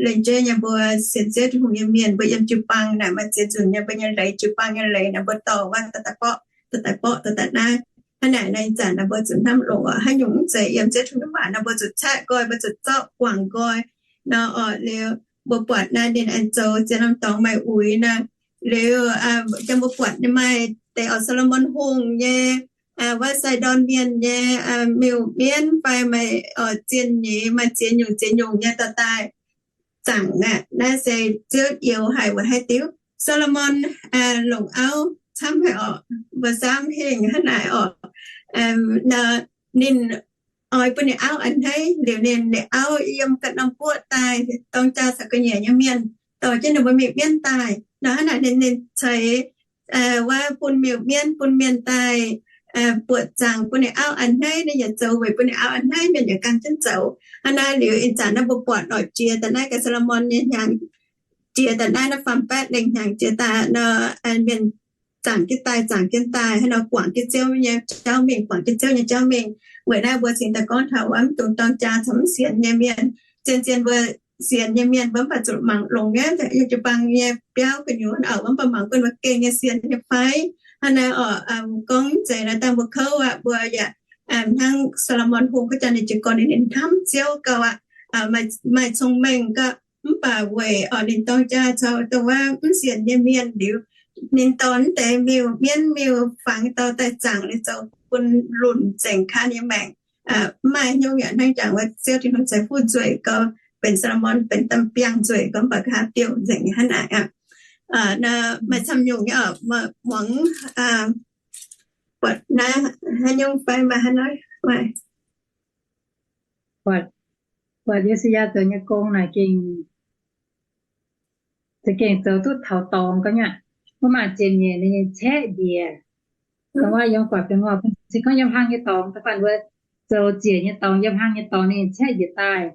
lengc-jeiv nyei mbuo sienx Ziouv Tin-Hungh nyei mienh, mbuo yiem jiu-baang naaic maaih ziex nzunc nyei mbuo nyei leiz, jiu-baang nyei leiz naaic mbuo dorh wuov daaih daaih borqv, daaih daaih borqv, daaih daaih naaiv. Hnangv naaic naaiv ih zanc naaiv mbuo zuqc hnamv longx oc, haaix nyungc mv zeiz yiem Ziouv Tin-Hungh nyei waac naaiv mbuo zuqc caeqv nqoi, mbuo zuqc zorqv guangc nqoi nor oc. Liuz mbuo buatc naaiv ninh aengx zoux ziex norm dorngx maaih uix naaiv. Liuz jang mbuo buatc ninh maaih deix oc, Saa^lo^morn Hungh nyei, wuov Sai^ndorn Mienh nyei miuc-mienv fai maaih oc zienh nyeiz, maaih ziex nyungc ziex nyungc nyei dorh daaih zaangc aqv. Naaiv se Ziouv youx haic weic haaix diuc? Saa^lo^morn longc auv camv haic oc, mbuo samv hingh hnangv naaic oc. Ninh oix bun ninh auv a'hneiv liuz, ninh, ninh auv yiem ganh norm guoqv daaih dorng jaa caux ga'nyiec nyei mienh dorh jienv ninh mbuo miuc-mienv daaih nor, hnangv naaic ninh, ninh ceix wuov bun miuc-mienv, bun mienh daaih buoqc zaangc bun ninh auv a'hneiv. Ninh yaac zoux weic bun ninh auv a'hneiv, mienh yaac gan jienv zoux. Hnangv naaiv liuz ih zanc naaiv mbuo buatc oc, jiex daaih naaiv gaax Saa^lo^morn nyei hnyangx, jiex daaih naaiv, naaiv faam-baeqv lengh hnyangx jiex daaih nor, mienh zaangc jienv daaih, zaangc jienv daaih hnangv nor, guangc jienv Ziouv nyei jauv mingh, guangc jienv Ziouv nyei jauv mingh. Weic naaiv mbuo cingx daaih gorngv taux wuov mv dungx dorng jaa caux mv sienx nyei mienh. Zien-zien mbuo sienx nyei mienh mbuo mv baac zuqc mangc longx nyei, yiem jiu-baang nyei biauv gu'nyuoz oc, mv baac mangc bun mbuo gengh nyei sienx nyei fai. Hnangv naaiv oc, gorngv mv zeiz naaiv dangh mbuo kouv aqv, mbuo yaac hnangv Saa^lo^morn Hungh gorngv jaa ninh jiez gorn ninh hnamv Ziouv gauh aqv, maaih cong-mengh gauh, mv baac weic oc ninh dorng jaa caux dongh wuov mv sienx nyei mienh liuz, ninh dorh naaiv deix miuc-mienv miuc-fangx dorh daaih zaangc liuz zoux bun lunc nzengc kaav ninh nyei maengc. Mv maaih nyungc yaac hnangv jangx wuov Ziouv Tin-Hungh ceix fuqv nzueic gauh, benx Saa^lo^morn benx domh biangh nzueic gauh, mv baac nqa'haav diuh nzengc hnangv naaic aqv. Maaih camv nyungc nyei oc, muangx buatc naaiv haaix nyungc fai maaih haaix nyungc, buatc Yo^si^yaa zoux nyei gong naaic gengh, za'gengh zoux duqv taux dorngx ga'nyiec. Mv maaih zien nyeic ninh nyei caeqv ndiev, dongh wuov yiem guatc biauv-ngorh, se gorngv yiem hlang nyei dorngx da'faanh wuov zoux ziec nyei dorngx, yiem hlang nyei dorngx ninh caeqv njiec daaih.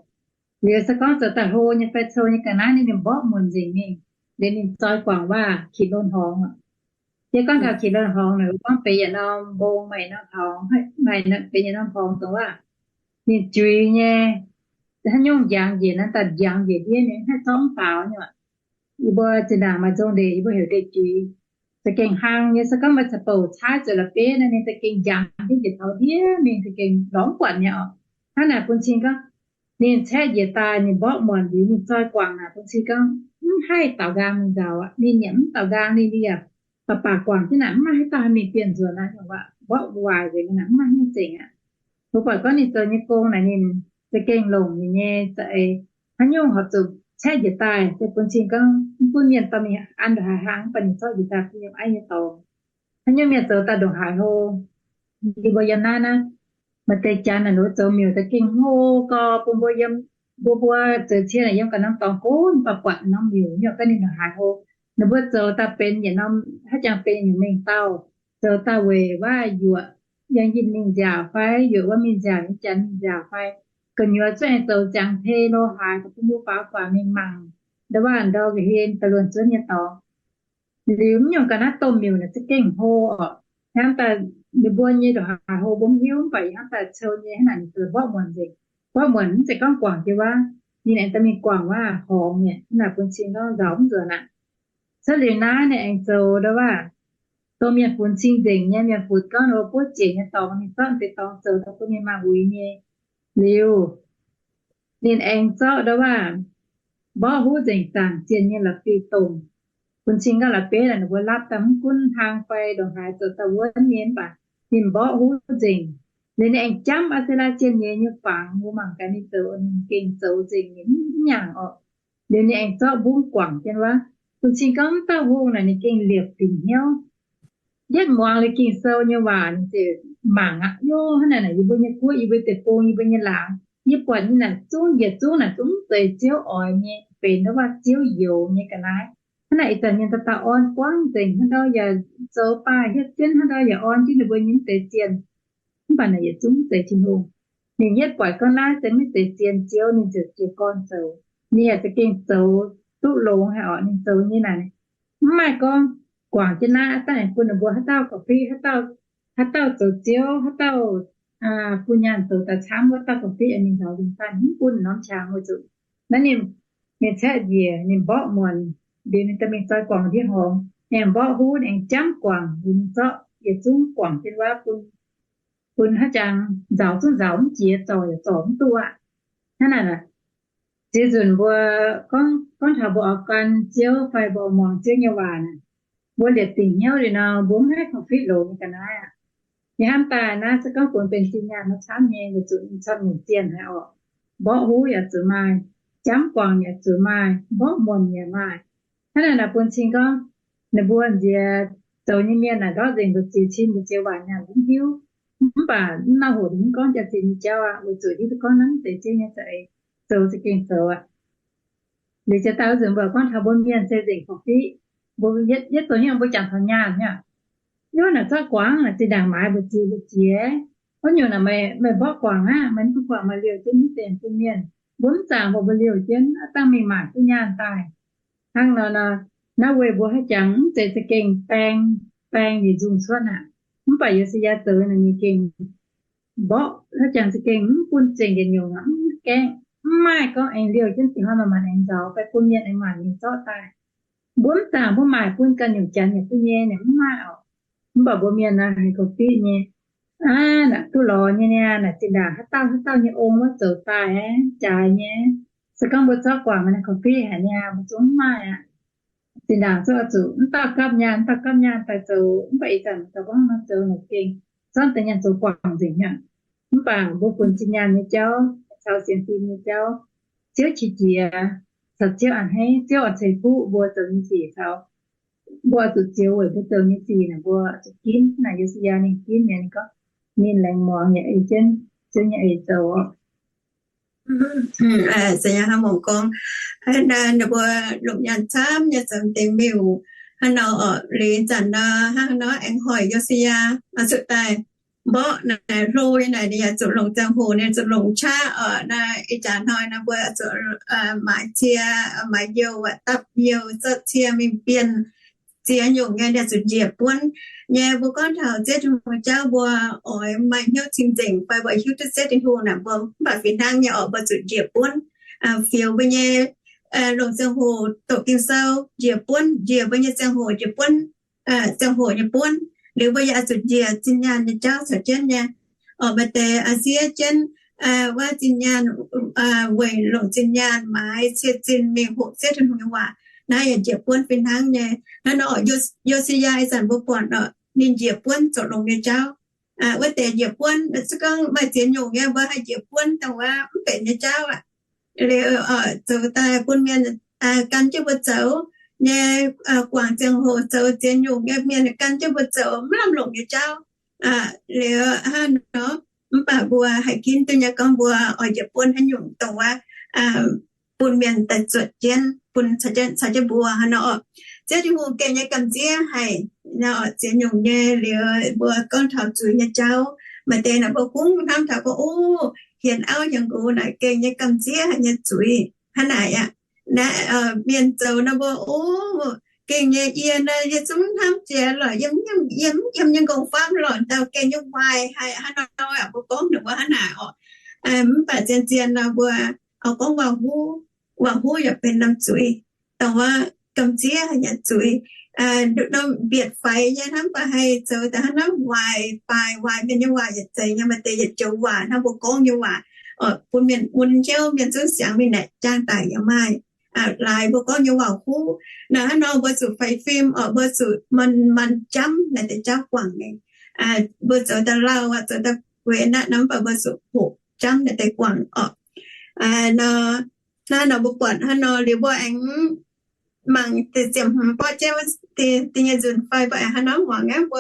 Liuz se gorngv zoux daaih hlo nyei fai cou nyei ga'naaiv, ninh mborqv muonc nzengc mingh. Liuz ninh zoi guangc waac-kinh lon horngz. Yie gorngv gauh kinh lon horngz naaic, gorngv benx yietc norm mbong, maaih norm horngz, maaih benx yietc norm horngz dongh waac ninh juiz nyei, haaix nyungc njangx njiec naaiv daaih njangx njiec ndiev mingh, haih zorqv mv faaux nyei. Yie mbuo zinh ndaangc maaih nzong ndeic, yie mbuo heuc ndeic-juiz. Za'gengh hlang nyei, se gorngv maaih caux bouc caaiv zuqc la'bieiv naaiv, ninh za'gengh njangx ndiev njiec taux ndiev mingh, za'gengh lorz mv buatc nyei oc. Hnangv naaic bun cing gorngv ninh caeqv njiec daaih, ninh mborqv muonc liuz ninh zoi guangc naaic, bun cing gorngv mv haih daaux nqaang mingh nzaaux aqv. Ninh yaac mv daaux nqaang, ninh yaac baac baac guangc jienv naaic, mv maaih haaix dauh haih mingh bienh nzuonx aqv, mborqv waaic nzengc naaic, mv maaih haaix nyungc nzengc aqv. Mbuo buatc gorngv ninh zoux nyei gong naaic, ninh za'gengh longc ninh nyei za'eix haaix nyungc horpc zuqc caeqv njiec daaih, se bun cing gorngv mv gunv mienh dorh mingh an ndongc haaix hlang, mv baac ninh zorqv njiec daaih bun yiem aiv nyei dorngx. Haaix nyungc mienh zoux daaih ndongc haaix hlo. Yie mbuo yiem naaiv naaiv, maaih deix janx naaic, ninh mbuo zoux miuc daaih gengh hlo gau, bun mbuo yiem, mbuo mbuo zoux cie naaic yiem ganh norm dorngx gunv baac buatc norm miuc nyei, gorngv ninh ndongc haaix hlo. Ninh mbuo zoux daaih benx yietc norm, haaix jangx benx nyungc mengh dauh, zoux daaih weic waac-yuoqc, yangh yinh mingh nziaauc fai yuoqc wuov mingh nziaauc, yangh janx mingh nziaauc fai, gu'nyuoz cuotv aengx zoux ziangx tei lo haaix, bun mbuo faaux guaax mingh mangc ndau waac ndau ga'hlen da'luonx zuonv nyei dorngx. Liuz mv nyungc ga'naaiv domh miuc naaic za'gengh hlo oc. Hnamv daaih ninh mbuo nyei ndongc haaix hlo mbuo mv hiuv, mv baac ih hnamv daaih cou nyei hnangv naaic ninh zoux mborqv muonc nzengc. Mborqv muonc mv zeiz gorngv guangc jienv waac, ninh aengx daaih mingh guangc waac horngz nyei, hnangv naaic bun cing gorngv nzaaux mv nzuonx aqv. Cuotv liuz naaiv ninh aengx zoux ndau waac, dongh mienh funx cing nzengc nyei, mienh funx gorngv ninh mbuo buov ziec nyei dorngx, ninh zorqv deix dorngx zoux daaih bun ninh maaih uix nyei. Liuz ninh aengx zorqv ndau waac mborqv huv nzengc zaangc zienh nyei la'bieiv-domh. Bun cing gorngv la'bieiv naaic ninh mbuo lapv daaih mv gunv hlang fai ndongc haaix zoux daaih wuonv nyei, mv baac ninh mborqv huv nzengc. Liuz ninh aengx jamv Australia zienh nyeiz nyei fangx, mbuo mangc gaax ninh zoux, ninh gengh zoux nzengc, ninh mv nyaangc orqc. Liuz ninh aengx zorqv mbungv guangc jienv wuov. Bun cing gorngv mv dauh hungh naaic ninh gengh liepc dingc hnyouv. Yietv muangx liuz Ging-Sou nyei waac, ninh ziouc mangc aqv. Yie hnangv naaic, yie mbuo nyei guoqv, yie mbuo deic-bung, yie mbuo nyei laangz, yie buatc nyei naaic zungv, yietc zungv naaic zungv mv zeiz Ziouv oix nyei, benx ndau waac Ziouv youx nyei ga'naaiv. Hnangv naaic ih zanc mienh dauh dauh orn buangv nzengc, haaix ndau yaac zoux baaih hietv jienv, haaix ndau yaac orn jienv ninh mbuo nyei mv deix zienh. Mv baac naaic yietc zungv mv zeiz Tin-Hungh. Ninh yietv buatc gorngv naaiv se mv deix zienh, Ziouv ninh ziouc jiez gorn zoux. Ninh yaac za'gengh zoux duqv longx haic orqc. Ninh zoux nyei naaic, mv maaih gorngv guangc jienv naaiv daaih bun ninh mbuo haaix dauh gorqv-fiqv, haaix dauh zoux Ziouv, haaix dauh bun nyaanh zoux daaih camv, wuov dauh gorqv-fiqv mingh nzaaux nzengc daaih, mv bun norm qangx weic zuqc naaiv ninh, ninh caeqv njiec, ninh mborqv muonc, liuz ninh daaih mingh zoi guangc ndiev horngz, ninh mborqv huv, ninh aengx jamv guangc, liuz ninh zorqv yietc zungv guangc jienv wuov bun, bun haaix jangx nzaaux zungv nzaaux mv jiex, zorc yaac zorc mv duqv aqv. Hnangv naaic, ziex nzunc mbuo gorngv, gorngv taux mbuo oix gan Ziouv fai mbuo oix muangx Ziouv nyei waac naaic, mbuo liepc dingc hnyouv liuz nor, mbuo mv haih gorqv-fiqv longx nyei ga'naaiv aqv. Yie hnamv daaih naaiv se gorngv bun benx zinh nyaanh nor camv nyei, weic zuqc camv nyungc zienh haic orqc. Mborqv huv yaac zuqc maaih, jamv guangc yaac zuqc maaih, mborqv muonc yaac maaih. Hnangv naaic naaic bun cing gorngv, ninh mbuo nziex zoux nyei mienh naaic ndortv nzengc mbu'ziex cin, mbu'ziex waanc nyaanh mv hiuv. Mv baac mv lauh hoc ninh mv gorngv jaax-zinh nyei jauv aqv, weic zuqc hiuv duqv gorngv naaiv mv zeiz Ziouv nyei za'eix, zoux za'gengh zoux aqv. Liuz jiex daaih wuov nzunc mbuo gorngv taux mbuo mienh se nzengc gorqv-fiqv, mbuo yietv, yietv zoux hnyouv mbuo jangx taux nyaanh nyei. Yie naaic zorqv guangc naaic zinh ndaangc maaiz mbu'ziex mbu'ziex, wuov nyungc naaic meih mborqv guangc aqv, meih mv bun guangc maaih liouh jienv mv deix bun mienh. Mbuo mv zaangc mbuo mbuo liouh jienv, aav dangh mingh maaic duqv nyaanh daaih. Hnangv nor nor, naaiv weic mbuo haaix jangx mv zeiz za'gengh baeng, baeng liuz nzungh cuotv aqv. Mv baac Yo^si^yaa zoux naaic ninh gengh mborqv haaix jangx za'gengh mv bun zengc yietc nyungc aqv, mv gaengh, mv maaih gorngv aengx liouh jienv dingc hnoi maanc maanc aengx nzaaux fai bun mienh aengx maaic ninh zorqv daaih. Mbuo mv zaangc mbuo maaic bun ganh nyungc janx yaac duqv nyei, ninh mv maaih orqc. Mv baac mbuo mienh naaic haiz gorqv-fiqv nyei, aav, naaic duqv lorz nyei niaa, naaic zinh ndaangc haaix dauh haaix dauh nyei ong wuov zoux daaih jaaix nyei. Se gorngv mbuo zorqv guangc naaic gorqv-fiqv haic niaa, mbuo zungv mv maaih aqv. Zinh ndaangc zungv oix zuqc mv dauh gapv nyaanh, mv dauh gapv nyaanh daaih zoux, mv baac ih zanc zoux gorngv nor zoux naaic gengh zorqv deix nyaanh zoux guangc nzengc nyei. Mv baac mbuo funx zinh nyaanh nyei jauv caux sienx fim nyei jauv, Ziouv qiex jiez, caux Ziouv a'hneiv, Ziouv oix ceix fuqv mbuo zoux nyei sic caux mbuo oix zuqc zioux weic mbuo zoux nyei sic naaic mbuo zuqc ginv. Naaic Yo^si^yaa ninh ginv mi'aqv, ninh gorngv ninh laengz muangx yaac ei jienv Ziouv nyei eix zoux oc. Hnangv mbuo gorngv, ninh mbuo longc nyaanh camv nyei zoux dingc miuc. Hnangv nor orqc, liuz zanc nor hnangv nor aengx hoic Yo^si^yaa oix zuqc daaih mborqv naaic hlo nyei naaic, ninh yaac zuqc longc ziangh hoc, ninh zuqc longc qaqv oc. Naaiv ih jaax hnoi naaiv mbuo zuqc maaiz cie, maaiz youh, dapv youh, zorqv cie mingh bienh ziex nyungc nyei, ninh zuqc njiec buonv nyei. Mbuo gorngv taux Ziouv Tin-Hungh nyei jauv, mbuo oix maaih hnyouv cing-nzengc fai mbuo hiuv duqv Ziouv Tin-Hungh naaic, mbuo mv baac fih hnangv nyei oc, mbuo zuqc njiec buonv, fioux mbuo nyei longc ziangh hoc doqc Ging-Sou, njiec buonv, njiec mbuo nyei ziangh hoc, njiec buonv, ziangh hoc nyei buonv. Liuz mbuo yaac zuqc njiec zinh nyaanh nyei jauv caux jienv nyei. Oc, maaih deix a'siev jienv wuov zinh nyaanh, weic longc zinh nyaanh maaiz cie zinh mingh hoqc Ziouv Tin-Hungh nyei waac. Naaiv yaac njiec buonv fih hnangv nyei. Hnangv nor, Yo^si^yaa ih zanc mbuo buatc oc, ninh njiec buonv zoux longx nyei jauv. Wuov deix njiec buonv, se gorngv maaih ziex nyungc nyei mbuo haih njiec buonv dongh wuov mv benx nyei jauv aqv. Liuz zoux daaih bun mienh gan jienv mbuo zoux nyei, guangc ziangh hoc zoux ziex nyungc nyei mienh gan jienv mbuo zoux mv lamh longc nyei jauv. Liuz hnangv nor, mv baac mbuo haih ginv duqv nyei gorngv mbuo oix njiec buonv haaix nyungc dongh wuov bun mienh daaih zuotc jienv, bun caux jienv mbuo hnangv nor oc. Ziouv Tin-Hungh gengh nyei gamh nziev haic. Ziex nyungc nyei liuz mbuo gorngv taux zuiz nyei jauv, maaih deix naaic mbuo kungx hnamv taux gorngv, o, hienx auv hienx nqox naaic gengh nyei gamh nziev haic nyei zuiz hnangv naaic aqv. Naaiv mienh zoux nor mbuo, o, gengh nyei yie naaiv, yie zungv hnamv jiex lorqc, yie mv yiem nyei nqongx famv lorqc, ndau gengh nyei waaic haic hnangv nor aqv. Mbuo gorngv ninh mbuo hnangv naaic oc. Mv baac zien-zien nor mbuo oix gorngv waac-huv, waac-huv yaac benx norm zuiz, dongh wuov gamh nziev haic nyei zuiz. Norm mbietc faix nyei hnangv, mv baac haih zoux daaih hnangv naaiv waaic baaix, waaic mienh nyei waac yietc zeiz nyei. Maaih deix yietc joux waac hnangv mbuo gorngv nyei waac, bun mienh mun hnyouv, mienh zungv siangx mingh naaic jaang daic yaac maaih. Laaix mbuo gorngv nyei waac-huv. Naaiv hnangv nor mbuo zuqc faix fim oc, mbuo zuqc manc-manc jamv naaiv deix jauv guangc nyei. Mbuo zoux daaih lauh aqv, zoux daaih gueix naaiv nor, mv baac mbuo zuqc hoqc jamv naaiv deix guangc oc. Nor, hnangv nor mbuo buatc hnangv nor liuz mbuo aengx mangc deix ziepc hmz borqv jienv wuov deix nyei nzunc fai mbuo aengx hnangv nor muangx aqv.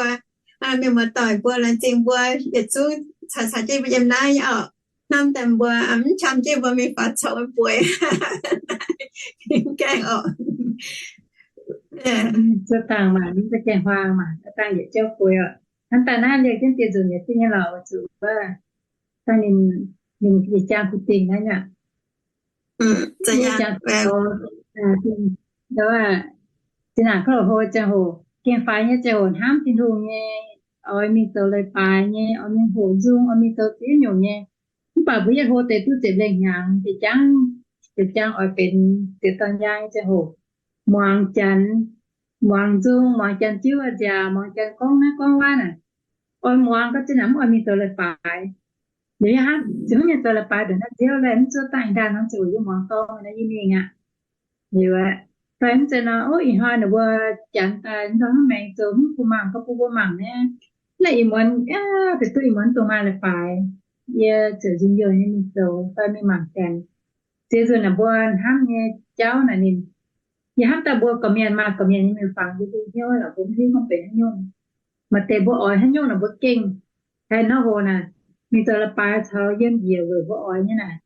Mbuo mienh muoz-doic mbuo laengz zingh mbuo yietc zungv caux caux jienv mbuo yiem naaiv nyei oc. Hnamv daaih mbuo mv qam jienv mbuo mingh faaux coux bueix gaengh oc. Zuov dangh maah, mv gaengh huaang maah, dangh yietc jauv bueix oc. Hnamv daaih naaiv liouh jienv dieh nzunc yietc diuh nyei lorqc, zuqc wuov dangh ninh, ninh jangx kuv dingc naaiv aqv. Jangx, zinh ndaangc kouv hlo ziangh hoc, gengh faix nyei ziangh hoc hnamv Tin-Hungh nyei, oix mingh zoux leiz-baaix nyei, oix mingh hoqc nzung, oix mingh zoux ziex nyungc nyei. Mv baac mbuo yietv hlo deix duqv ziepc lengh hnyangx, ziepc jangv, ziepc jangv oix benx ziepc dorn njang nyei ziangh hoc, muangx janx, muangx nzung, muangx janx jiuv nziaauc, muangx janx gorngv naaiv gorngv wuov naaic, oix muangx gauh zinh ndaangc mv oix mingh zoux leiz-baaix. Liuz yie hnamv, ziouc mv nyei zoux leiz-baaix ndongc naaiv nziouv, laih mv zuov dangh ih ndaangh nor ziouc yie muangx dorng naaiv yie mingh aqv. Liuz aeqv, fai mv zeiz nor, ov, ih hnoi ninh mbuo janx daaih ndorm hnangv maengx zoux mv bun mangc, gauh bun mbuo mangc naaiv. Naaiv ih muonz, aa, deix duqv ih muonz dongh maaih leiz-baaix, yie ziouc njien-youh nyei mingh zoux fai mingh mangc janx. Ziex nzunc naaic mbuo hnamv nyei jauv naaic ninh, yie hnamv daaih mbuo gorqv-mienh maaih gorqv-mienh nyei miuc-fangx yie duqv hnyouv lorqc, mbuo mv hiuv gorngv benx haaix nyungc. Maaih deix mbuo oix haaix nyungc naaic mbuo gengh haih nor hoc naaic, mingh zoux leiz-baaix caux yiem njiec weic mbuo oix nyei naaic.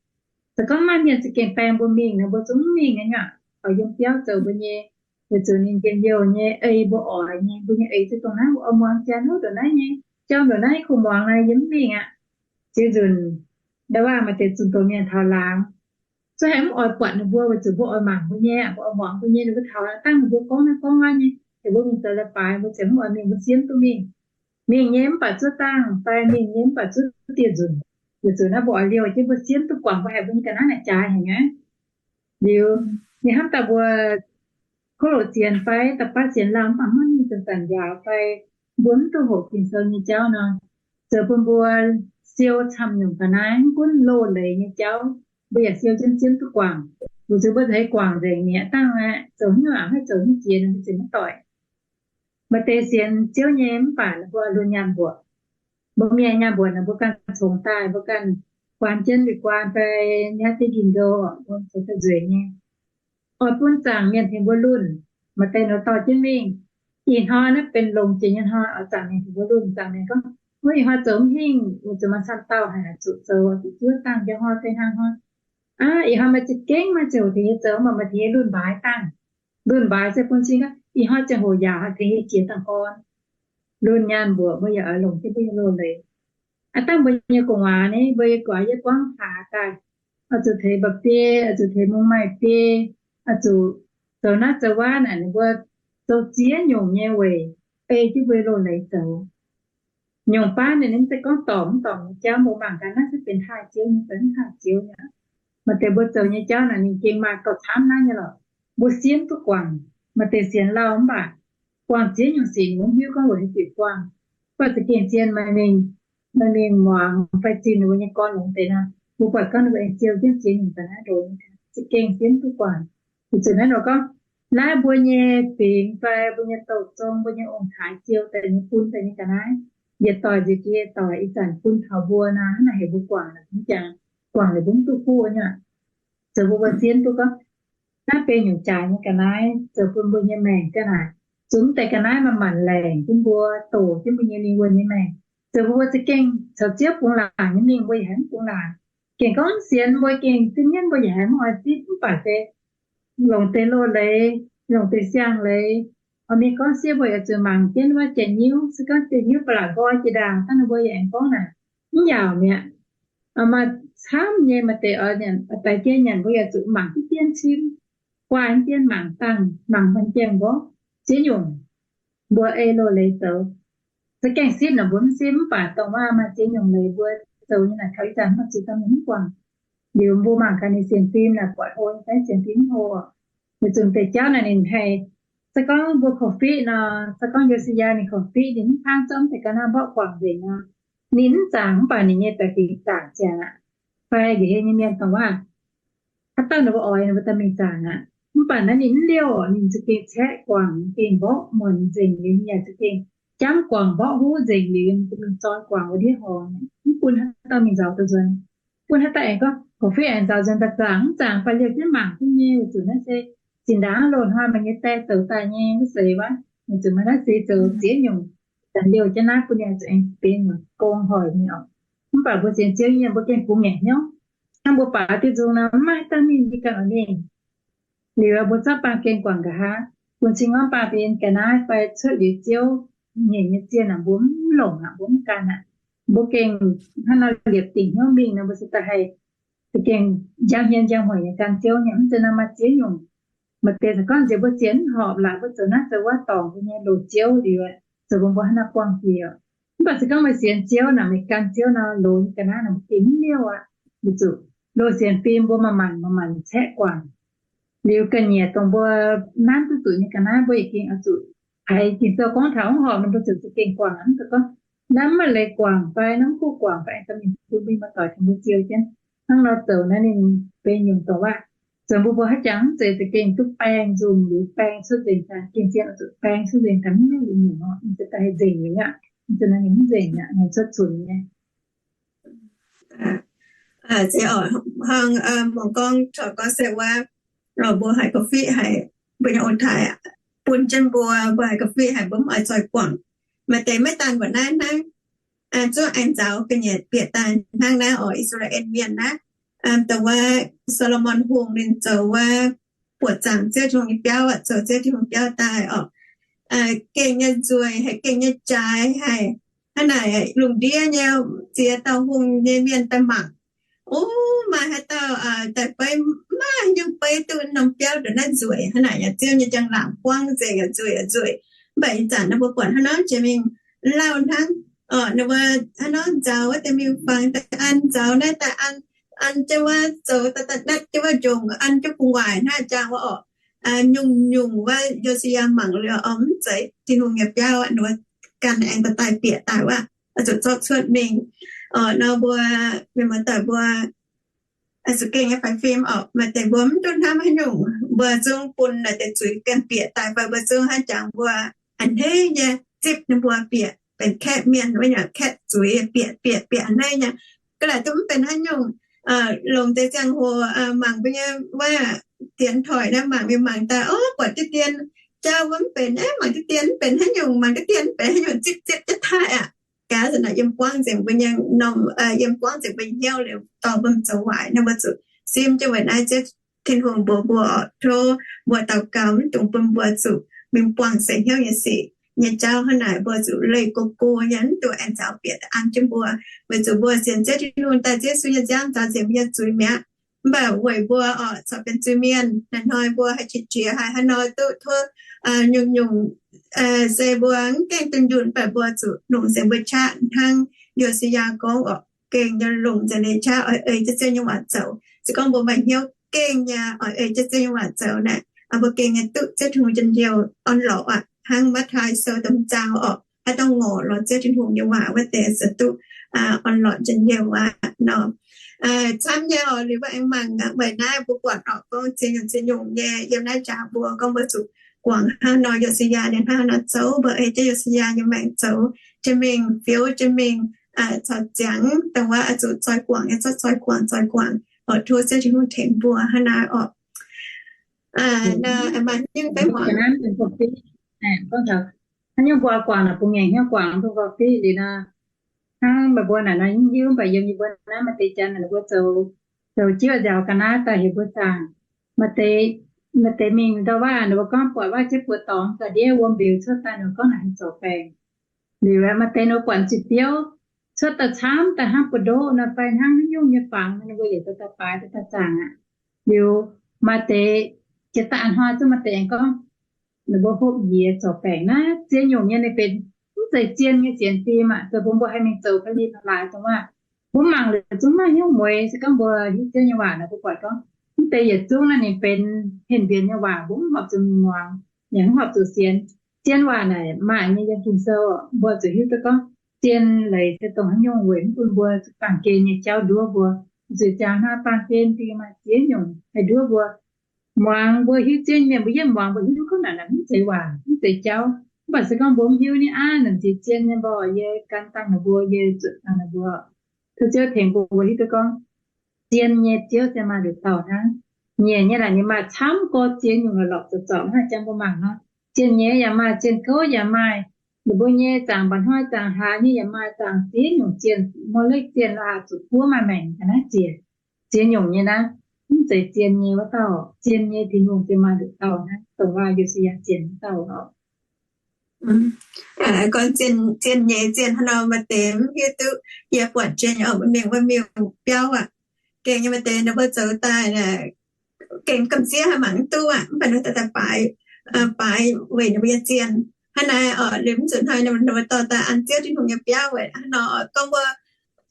Se gorngv maaih mienh za'gengh baeng mbuo mingh nor, mbuo zungv mv mingh nyei aqv. Oix yiem biauv zoux mbuo nyei, weic zuqc ninh njien-youh nyei, ei mbuo oix nyei, mbuo nyei eix se dongh naaiv, mbuo oix muangx janx wuov ndongc naaiv nyei, jauv ndongc naaiv kuh muangx naaic, yie mv mingh aqv. Ziex nzunc, ndau waac maaih deix zunh doz mienh taux laangz, zuqc haiz mv oix buatc ninh mbuo, weic zuqc mbuo oix mangc mbuo nyei, mbuo oix muangx mbuo nyei, ninh mbuo taux dangh ninh mbuo gorngv naaiv gorngv wuov nyei, heuc mbuo mingh zoux leiz-baaix, mbuo ziouc mv oix mingh, mbuo siemv duqv mingh. Mingh nyei mv baac zuov dangh fai mingh nyei mv baac zuov dieh nzunc, weic zuqc naaiv mbuo oix liouh jienv mbuo siemv duqv guangc, mbuo haiz mbuo nyei ga'naaiv naaic jaaix haic nyei. Liuz, ninh hnamv daaih mbuo kouv loc zienx fai da'baav zienx lauh mv baac maiv mingh zanc-zanc njaaux fai mbuo mv duqv hoqc Ging-Sou nyei jauv nor, zoux bun mbuo siou camv nyungc ga'naaiv, mv gunv loz-leiz nyei jauv, mbuo yaac siou jienv siemv duqv guangc. Weic zuqc mbuo haiz guangc nzengc mi'aqv, dangh aeqv, zoux haaix nyungc haih zoux haaix nyungc jiex nor mbuo ziouc mv doic. Maaih deix sienx Ziouv nyei mv baac ninh mbuo lunh nyaanh mbuoqc. Mbuo mienh nyaanh mbuoqc naaic mbuo ganh congx daaih, mbuo ganh guaan jienv win-guaan fai nyatv jienv njien-youh, mbuo zoux daaih nzueic nyei. Oix bun zaangc mienh tengx mbuo lunh. Maaih deix nor dorh jienv mingh. Ih hnoi naaiv benx longx jiex nyei hnoi, oix zaangc mienh tengx mbuo lunh. Zaangc mienh gorngv, wuov ih hnoi zoux mv hingh, weic zuqc maaih camv dauh haic zuqc zoux, zuqc zuov dangh njang hnoi fai hnangv hnoi. Aa, ih hnoi maaih za'gengh maaih ziangh hoc tengx yie zoux, mv baac maaih tengx yie lunh mbaaix dangh. Lunh mbaaix se bun cing gorngv ih hnoi ziangh hoc yaac tengx yie jiex dangh gorn. Lunh nyaanh mbuoqc mbuo yaac oix longc jienv mbuo nyei loz-leiz. Aav dangh mbuo nyei gu'nguaaz ni, mbuo nyei gu'nguaaz yie buangv hlaax daaih, oix zuqc teix mba'biei, oix zuqc teix mungh maaih biei, oix zuqc zoux naaiv zoux wuov naaic, ninh mbuo zoux ziex nyungc nyei weic ei jienv mbuo loz-leiz zoux. Nyungc baav ninh mv zeiz gorngv dorngc mv dorngc nyei jauv, mbuo mangc gaax naaiv se benx taaih ziouv nyei fai mv taaih ziouv nyei. Maaih deix mbuo zoux nyei jauv naaic ninh gengh maaih gauh camv naaiv nyei lorqc. Mbuo siemv duqv guangc, maaih deix sienx lauh mv baac guangc ziex nyungc sic ninh mv hiuv gorngv weic haaix diuc guangc. Mv baac za'gengh zien maaih mingh, maaih mingh muangx fai zinh ninh mbuo nyei gorn longx deix nor, mbuo buatc gorngv ninh mbuo aengx siou jienv ziex nyungc daaih naaiv ndoqc, za'gengh siemv duqv guangc. Weic zuqc naaiv nor gorngv, naaiv mbuo nyei fingx fai mbuo nyei douz zong, mbuo nyei ong-taaix siou daaih nyei bun daaih nyei ga'naaiv, yietc doic nziex jiex yietc doic ih zanc bun taux mbuo nor, hnangv naaic heuc mbuo guangc, mv jangx guangc liuz mbuo mv duqv kuv nyei. Zoux mbuo mbuo siemv duqv gorngv naaiv benx nyungc jaaix nyei ga'naaiv zoux bun mbuo nyei maengc ga'naaiv, zuqc mv deix ga'naaiv manc-manc laengc jienv mbuo, doqc jienv mbuo nyei lingh wuonh nyei maengc. Zoux mbuo mbuo za'gengh caux Ziouv bungx laangc nyei mingh mbuo yaac haiz mv bungx laangc. Gengh gorngv sienx mbuo gengh zinh nyienv mbuo yaac haiz mv oix zipv, mv baac se longc deix loz-leiz, longc deix siang-leiz. Oix mingh gorngv siev mbuo yaac zuqc mangc jienv wuov jiex nyiuv, se gorngv jiex nyiuv ba'laqc nqoi jiex ndaangc, dangh ninh mbuo yaac aengx gorngv naaic, mv yaac mi'aqv. Maaih camv nyei, maaih deix oix nyanc, oix daix jienv nyanc, mbuo yaac zuqc mangc jienv cim, guaaih jienv mangc dangh, mangc mbuo jangx mborqv ziex nyungc. Mbuo ei loz-leiz zoux, za'gengh sipv naaic mbuo mv sipv, mv baac dongh waac maaih ziex nyungc leiz mbuo zoux nyei naaic taux ih zanc mv baac ziex dauh mienh mv guangc. Liuz mbuo mangc gaax ninh sienx fim naaic buatc hlo fai sienx fim mv hlo. Weic zuqc deix jauv naaic ninh haih, se gorngv mbuo korv-fiqv nor, se gorngv Yo^si^yaa ninh korv-fiqv ninh mv hnangv zorqv mv deix ga'naaiv mborqv guangc nzengc nor, ninh mv zaangc mv baac ninh nyei baeqc fingx zaangc ziangx aqv. Fai nqa'hiex nyei mienh dongh waac, haaix dauh ninh mbuo oix ninh mbuo daaih mingh zaangc aqv. Mv baac naaiv ninh mv liouh, ninh za'gengh caeqv guangc, ninh za'gengh mborqv muonc nzengc liuz, ninh yaac za'gengh jamv guangc mborqv huv nzengc liuz, ninh za'gengh zoi guangc wuov ndiev horngz, mv bun haaix dauh mingh nzauz duqv nzuonx. Bun haaix dauh aengx gorngv korv-fiqv aengx nzauz nzuonx daaih zaangc, mv zaangc fai liouh jienv mangc jienv nyei. Weic zuqc naaiv se zinh ndaangc loz-hnoi maaih nyei die zoux daaih nyei wuov seix wuov, weic zuqc maaih naaiv seix zoux ziex nyungc, liouh jienv naaiv bun ninh zuqc aengx benx nyungc gong hoic nyei oc. Mv baac mbuo sienx Ziouv nyei mienh mbuo gengh kungx ngaengc hnyouv. Hnangv mbuo baaix diuh nzung nor, mv maaih dangh mingh yie ganh oix mingh. Liuz mbuo zorqv baamh gen guangc nqa'haav, bun cing ngorngv baamh gen ga'naaiv fai cuotv liuz Ziouv nyeic nyei zienh aqv, mbuo mv longc aqv, mbuo mv gan aqv. Mbuo gengh hnangv nor liepc dingc hnyouv mingh nor, mbuo se daaih haih za'gengh njang hmien njang hmueic nyei gan Ziouv nyei. Mv zeiz nor maaih ziex nyungc. Maaih deix se gorngv nziex mbuo sienx mv horpc, laaix mbuo zoux naaiv zoux wuov dorngc mbuo nyei loz-ziouv liuz, zoux bun mbuo hnangv naaiv buangh jiex. Mv baac se gorngv meih sienx Ziouv naaic, meih gan Ziouv nor, loz nyei ga'naaiv naaic mbuo gengh mv liouh aqv. Weic zuqc loz sienx fim mbuo manc-manc manc-manc caeqv guangc. Liuz ga'nyiec dongh mbuo nanv duqv zuqc nyei ga'naaiv mbuo yaac gengh oix zuqc haiz Ging-Sou gorngv taux mv horpc nor mbuo zuqc za'gengh guangc. Mv zeiz gorngv naaiv mv maaih leiz guangc fai naaiv mv kuv guangc fai aengx dorh mingh bun mbuo muoz-doic tengx mbuo ziou jienv. Hnangv nor zoux naaiv ninh benx nyungc dongh waac. Zoux mbuo mbuo haaix jangx mv zeiz za'gengh duqv baeng nzungh liuz baeng cuotv nzengc daaih, gengh zien oix zuqc baeng cuotv nzengc daaih, mv liouh liuz nyungc nor, ninh se daaih haih nzengc liuz aqv. Ninh se naaiv ninh mv nzengc aqv, ninh cuotv cunx nyei. Hnangv mangc gorngv taux gorngv se wuov, mbuo haiz korv-fiqv haic, mbuo nyei ong-taaix bun jienv mbuo, mbuo haiz korv-fiqv haic, mbuo mv oix zoih guangc. Maaih deix maiv daan mbuo naaiv hnangv, zungv aengx nzaaux ga'nyiec bieqc daaih hnangv naaiv oc. I^saa^laa^en Mienh naaiv, dongh wuov Saa^lo^morn Hungh ninh zoux wuov buoqc zaangc Ziouv Tin-Hungh nyei biauv, zoux Ziouv Tin-Hungh biauv daaih oc. Gengh nyei nzueic haic, gengh nyei jaaix haic. Hnangv naaic lungh ndiev nyei ziex dauh hungh nyei mienh daaih mangc, o, maaih haaix dauh daaih beiv, maaih haaix nyungc beiv duqv norm biauv ndongc naaiv nzueic. Hnangv naaic yaac Ziouv nyei njang-laangc buangv nzengc, nzueic nzueic. Mv baac ih zanc naaiv mbuo buatc hnangv nor jiex mingh lauh hnangv, ninh mbuo hnangv nor nzaaux wuov deix miuc-fangx daaih an, nzaaux naaiv daaih an, an jienv wuov zoux daaih, daaih natv jienv wuov njongc, an jienv gu'nguaaic hnangv jaang wuov oc. Nyungc-nyungc wuov Yo^si^yaa mangc liuz oc, mv zeiz Tin-Hungh nyei biauv, ninh mbuo gan aengx daaih daaih bieqc daaih wuov, zuqc zorqv cuotv mingh. Nor mbuo mienh muoz-doic mbuo zuqc gengh nyei faix fim oc. Maaih deix mbuo mv duqv hnamv haaix nyungc, mbuo zungv bun naaiv deix zuiz ganh bieqc daaih fai mbuo zungv hnangv jangx mbuo a'hneiv nyei zipv ninh mbuo bieqc benx kaeqv mienh wuov nyungc, kaeqv zuiz bieqc bieqc bieqc a'hneiv nyei. Ga'naaiv duqv mv benx haaix nyungc. Longc deix ziangh hoc mangc mbuo nyei wuov dienx toic naaiv, mangc mingh mangc daaih, o, buatc diqv dien jauv wuov mv benx, mangc diqv dien mv benx haaix nyungc, mangc diqv dien mv benx haaix nyungc, zipv zipv jienv taaih aqv. Gaax zanc naaic yiem buangv nzengc mbuo nyei norm, yiem buangv nzengc mbuo nyei hnyouv liuz dorh mbuo zoux waaic nor, mbuo zuqc simv jienv weic naaiv Ziouv Tin-Hungh mbuox mbuo oc. Tov mbuo daux gaux mv dungx bun mbuo zuqc mingh buangh seix hnyouv nyei sic. nyei jauv hnangv naaic, mbuo zuqc leih go go nyei, mv duqv aengx caux bieqc daaih an jienv mbuo. Weic zuqc mbuo sienx Ziouv Tin-Hungh daaih, Ziouv Yesu nyei nziaamv caux nzengc mbuo nyei zuiz mi'aqv. Mv baac weic mbuo oc corc benx zuiz-mienh, naaiv hnoi mbuo haih qiex jiez, haih haaix nor duqv tov nyungc-nyungc se mbuo mv gaengh dunh yunh, mv baac mbuo zuqc longc nzengc mbuo qaqv hnangv Yo^si^yaa gorngv oc, gengh nyei longc nzengc ninh qaqv oix ei jienv Ziouv nyei waac zoux. Se gorngv mbuo maaih hnyouv gengh nyei oix ei jienv Ziouv nyei waac zoux naaic, mbuo gengh nyei duqv Ziouv Tin-Hungh njien-youh orn-lorqc aqv. Hnangv Matv^taai Sou da'hmz zaang oc, haaix dauh ngorc lorz Ziouv Tin-Hungh nyei waac wuov deix se duqv orn-lorqc njien-youh aqv nor. Camv nyei oc, liuz mbuo aengx mangc weic naaiv mbuo buatc oc gorngv ziex nyungc ziex nyungc nyei yiem naaiv jaax mbuo gorngv mbuo zuqc guangc hnangv nor Yo^si^yaa ninh hnangv haaix nor zoux, mbuo ei jienv Yo^si^yaa nyei maengc zoux jienv mingh, fiou jienv mingh, corc ziangx dongh wuov oix zuqc zoi guangc nyei zorqv zoi guangc, zoi guangc oc. Tov Ziouv Tin-Hungh tengx mbuo hnangv naaiv oc. Haaix nyungc mbuo guangc naaic bungx ngaengc hnyouv guangc duqv nqorngv fiqv liuz nor, hnangv meih mbuo naaic nor mv hiuv, mv baac yiem yie mbuo naaiv maaih deix janx ninh mbuo zoux, zoux jienv nziaaux ga'naaiv daaih heuc mbuo zaangc. Maaih deix, maaih deix mingh ndau wuov ninh mbuo gorngv buatc wuov jienv buoz dorngx ga'ndiev wuom mbeux cuotv daaih, ninh mbuo gorngv naaic haih zorc baengc. Liuz maaih deix ninh mbuo buatc ziqc biouv cuotv daaih camv daaih hnangv buoz-ndoqv nor fai hnangv haaix nyungc nyei fangx, ninh mbuo yietc dauh daaih baaix, dauh daaih zaangc aqv. Liuz maaih deix jiex daaih hnoi zungv maaih deix aengx gorngv ninh mbuo hopv njiec zorc baengc naaiv. Ziex nyungc nyei ninh benx mv zeiz zien nyei sienx fim aqv. Zoux bun mbuo haih mingh zoux ga'lin laaix dongh wuov, mbuo mangc liuz zungv maaih hnyouv mueiz. Se gorngv mbuo hiuv Ziouv nyei waac naaic, mbuo buatc gorngv mv deix yietc zungv naaiv ninh benx henv mbienx nyei waac, mbuo mv horpc zuqc muangx, yaac mv horpc zuqc sienx. Zien waac naaic maaih nyei yiem Ging-Sou, mbuo zuqc hiuv duqv gorngv zien leiz se dongh haaix nyungc weic mv bun mbuo baamh gen nyei jauv nduov mbuo. Zuqc jangx hnangv baamh gen dingh maaih ziex nyungc haih nduov mbuo. Muangx mbuo hiuv Ziouv nyei mienh, mbuo yietv muangx mbuo hiuv gorngv naaic mv zeiz waac, mv zeiz jauv. Mv baac se gorngv mbuo mv hiuv nyei aqv, naaic ziex zien nyei mborqv yie gan dangh ninh mbuo, yie zuotc dangh ninh mbuo. Tov Ziouv tengx mbuo, mbuo hiuv duqv gorngv zien nyei Ziouv se maaih nduqc dauh hnangv. Nyiec nyei naaic ninh maaih camv gorx ziex nyungc lorqc, zorqv zorqv hnangv jangx mbuo mangc nor. Zien nyei yaac maaih, zien gouv yaac maaih. Ninh mbuo nyei zaangc mba'hnoi zaangc hlaax nyei yaac maaih, zaangc ziex nyungc zienh, muoz-lekv zienh, la'haaix zuqc buov maaih maengc ga'naaiv ziec. Ziex nyungc nyei naaiv, mv zeiz zien nyei wuov dauh. Zien nyei Tin-Hungh se maaih nduqc dauh hnangv, dongh wuov Yo^si^yaa zienh wuov dauh oc. Gorngv zien nyei zienh hnangv nor, maaih deix mv hiuv duqv. Yie buatc jiex nyei oc, mingh wuov miuc-biauv aqv, gengh nyei maaih deix ninh mbuo zoux daaih gengh gamh nziev haih mangc mv duqv aqv, mv baac ninh daaih daaih baaix, baaix weic ninh mbuo nyei zienh. Hnangv naaiv oc, liuz mv zuqc hnoi ninh mbuo dorh daaih an Ziouv Tin-Hungh nyei biauv weic hnangv nor oc. Gorngv mbuo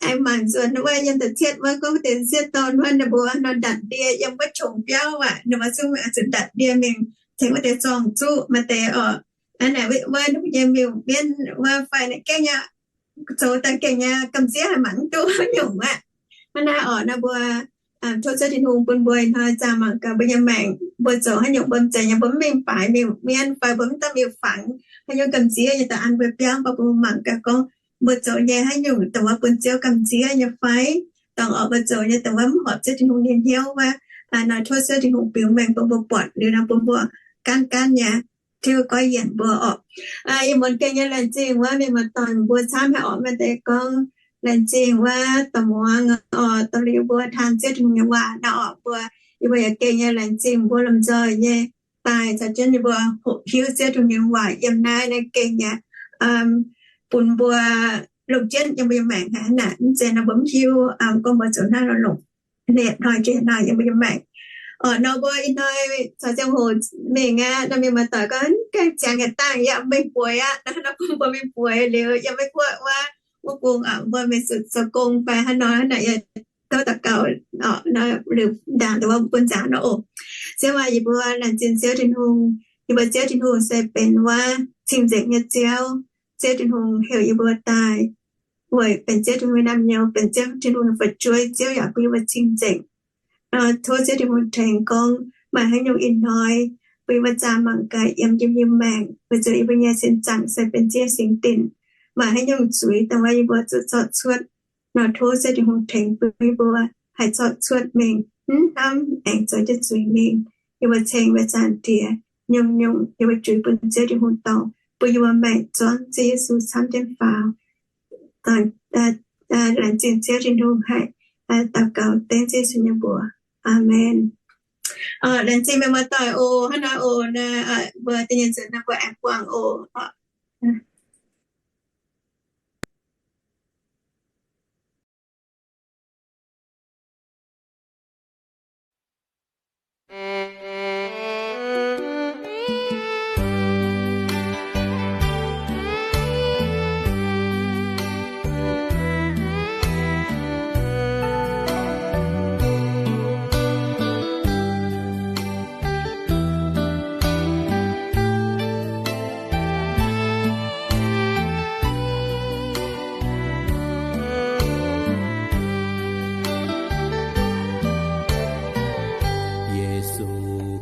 aengx mangc nzuonx wuov yiem da'cietv wuov, gorngv wuov deix sieqv dorn wuov, ninh mbuo nor ndatc ndie yiem wuov qongx biauv aqv, ninh mbuo zungv zuqc ndatc ndie mingh tengx wuov deix zorng-zuqv. Maaih deix oc, aa, naaic wuov ninh mbuo nyei miuc-mienv wuov fai naaic gengh aqv, zoux daaih gengh nyei gamh nziev haih mangc mv duqv nyungc aqv. Hnangv naaiv oc, naaiv mbuo tov Ziouv Tin-Hungh bun mbuo ih hnoi zaah mangc gaax mbuo nyei maengc, mbuo zoux haaix nyungc mbuo m'zeiz nyei, mbuo mv mingh baaix miuc-mienv fai mbuo mv daaih miuc-fangx, haaix nyungc gamh nziev nyei daaih an mbuo biauv, mv baac bun mbuo mangc gaax gorngv mbuo zoux nyei haaix nyungc dongh wuov bun Ziouv gamh nziev nyei fai? Dongh oc, mbuo zoux nyei dongh wuov mv horpc Ziouv Tin-Hungh nyei hnyouv wuov, nor tov Ziouv Tin-Hungh biux mengh bun mbuo buatc liuz nor bun mbuo gaanv gaanv nyei tiuv goiv yienc mbuo oc. Yie muonz gengh nyei laengz zingh wuov mienh muoz-doic mbuo camv haic oc. Maaih deix gorngv laengz zingh wuov dorh muangx oc, dorh liuz mbuo taan Ziouv Tin-Hungh nyei waac nor oc. Mbuo, yie mbuo yaac gengh nyei laengz zingh mbuo lomh nzoih nyei daaih caux jienv yie mbuo hoqc hiuv Ziouv Tin-Hungh nyei waac yiem naaiv, naaiv gengh nyei bun mbuo longc jienv yiem mbuo nyei maengc haic hnangv naaic. Mv zeiz nor mbuo mv hiuv gorngv mbuo zoux hnangv nor longc hnoi jiex hnoi yiem mbuo nyei maengc. Oc, nor mbuo ih hnoi caux ziangh hoc mingh aqv, nor mienh muoz-doic gorngv gaengh ziangx yietc dangh yaac meih bueix aqv. Nor mbuo meih bueix liuz yiem Meiv Guoqv wuov, wuov gong aqv, mbuo meih zuqc zoux gong fai haaix nor hnangv naaic, yie tov daux gaux oc, liuz ndaangc dongh wuov bun nzaangc nor oc. Ziouv aac, yie mbuo laengz zingh Ziouv Tin-Hungh. Yie mbuo Ziouv Tin-Hungh se benx wuov cing-nzengc nyei Ziouv. Ziouv Tin-Hungh heuc yie mbuo daaih weic benx Ziouv Tin-Hungh nyei naamh nyouz, benx Ziouv Tin-Hungh nyei fu'jueiv, Ziouv yaac bun yie mbuo cing-nzengc. Tov Ziouv Tin-Hungh tengx gorngv maaih haaix nyungc ih hnoi bun yie mbuo zaah mangc gaax yiem yie mbuo nyei maengc, weic zuqc yie mbuo nyei sin zaangc se benx Ziouv singx dinc. Maaih haaix nyungc zuiz dongh wuov yie mbuo zuqc zorqv cuotv nor, tov Ziouv Tin-Hungh tengx bun yie mbuo haih zorqv cuotv mingh, mv hnamv aengx zoux jienv zuiz mingh. Yie mbuo ceng mbuo Zaangc Diex, nyungc-nyungc yie mbuo juix bun Ziouv Tin-Hungh dorh, bun yie mbuo maengc zorqv Ziouv Yesu camv jienv faaux. Laengz zingh Ziouv Tin-Hungh haic. Daux gaux dengv Ziouv Yesu nyei mbuox. Aamen. Laengz zingh mienh muoz-doic oc. Hnangv naaiv oc, mbuo da'nyeic nzunc naaiv mbuo aengx buangh oc. Yesu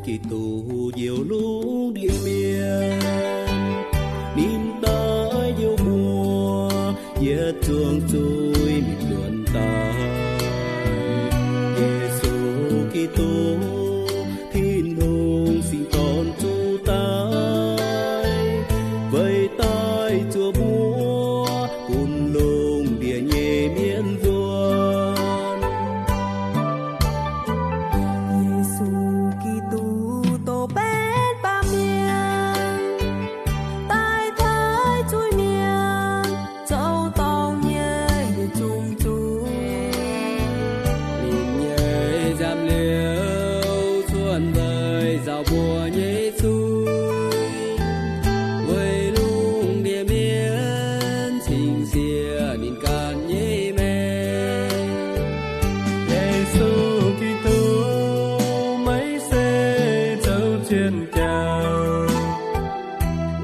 Giduc njoux lungh ndiev mienh, ninh daaih njoux mbuo yietc zungv zuiz mingh nzuonx daaih. Yesu Giduc, Tin-Hungh singx dorn zuqc daic, weic daaih zuov mbuo gunv lungh ndiev nyei mienh nzuonx. Yesu Giduc doh betv baamh mienh, daaih taaih zuiz-mienh, zoux dorngc nyei yietc zungv zuiz. Ninh nyei nziaamv liuz cuotv nzengc nzauh mbuo nyei zuiz, weic lungh ndiev mienh cingx siev ninh ganh nyei maengc. Yesu Giduc, meih se zoux zien jauv,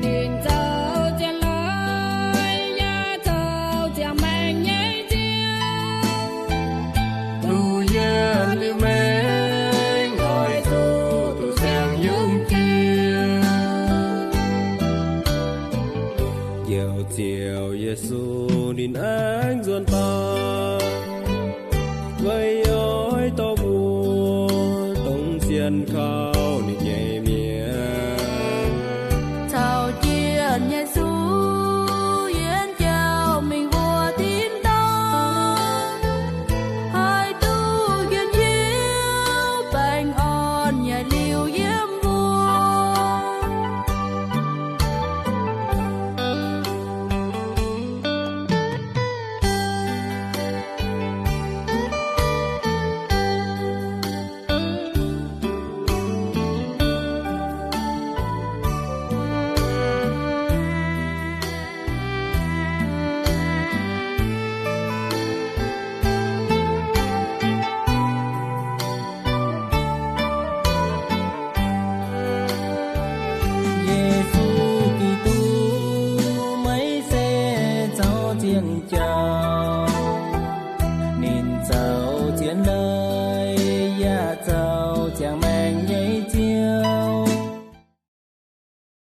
ninh zoux zien leiz yaac zoux ziangh maengc nyei Ziouv. Duqv yietc liuz maengc oix zuqc duqv siang-yungz jiex. Njoux Ziouv Yesu ninh aengx nzuonx daaih.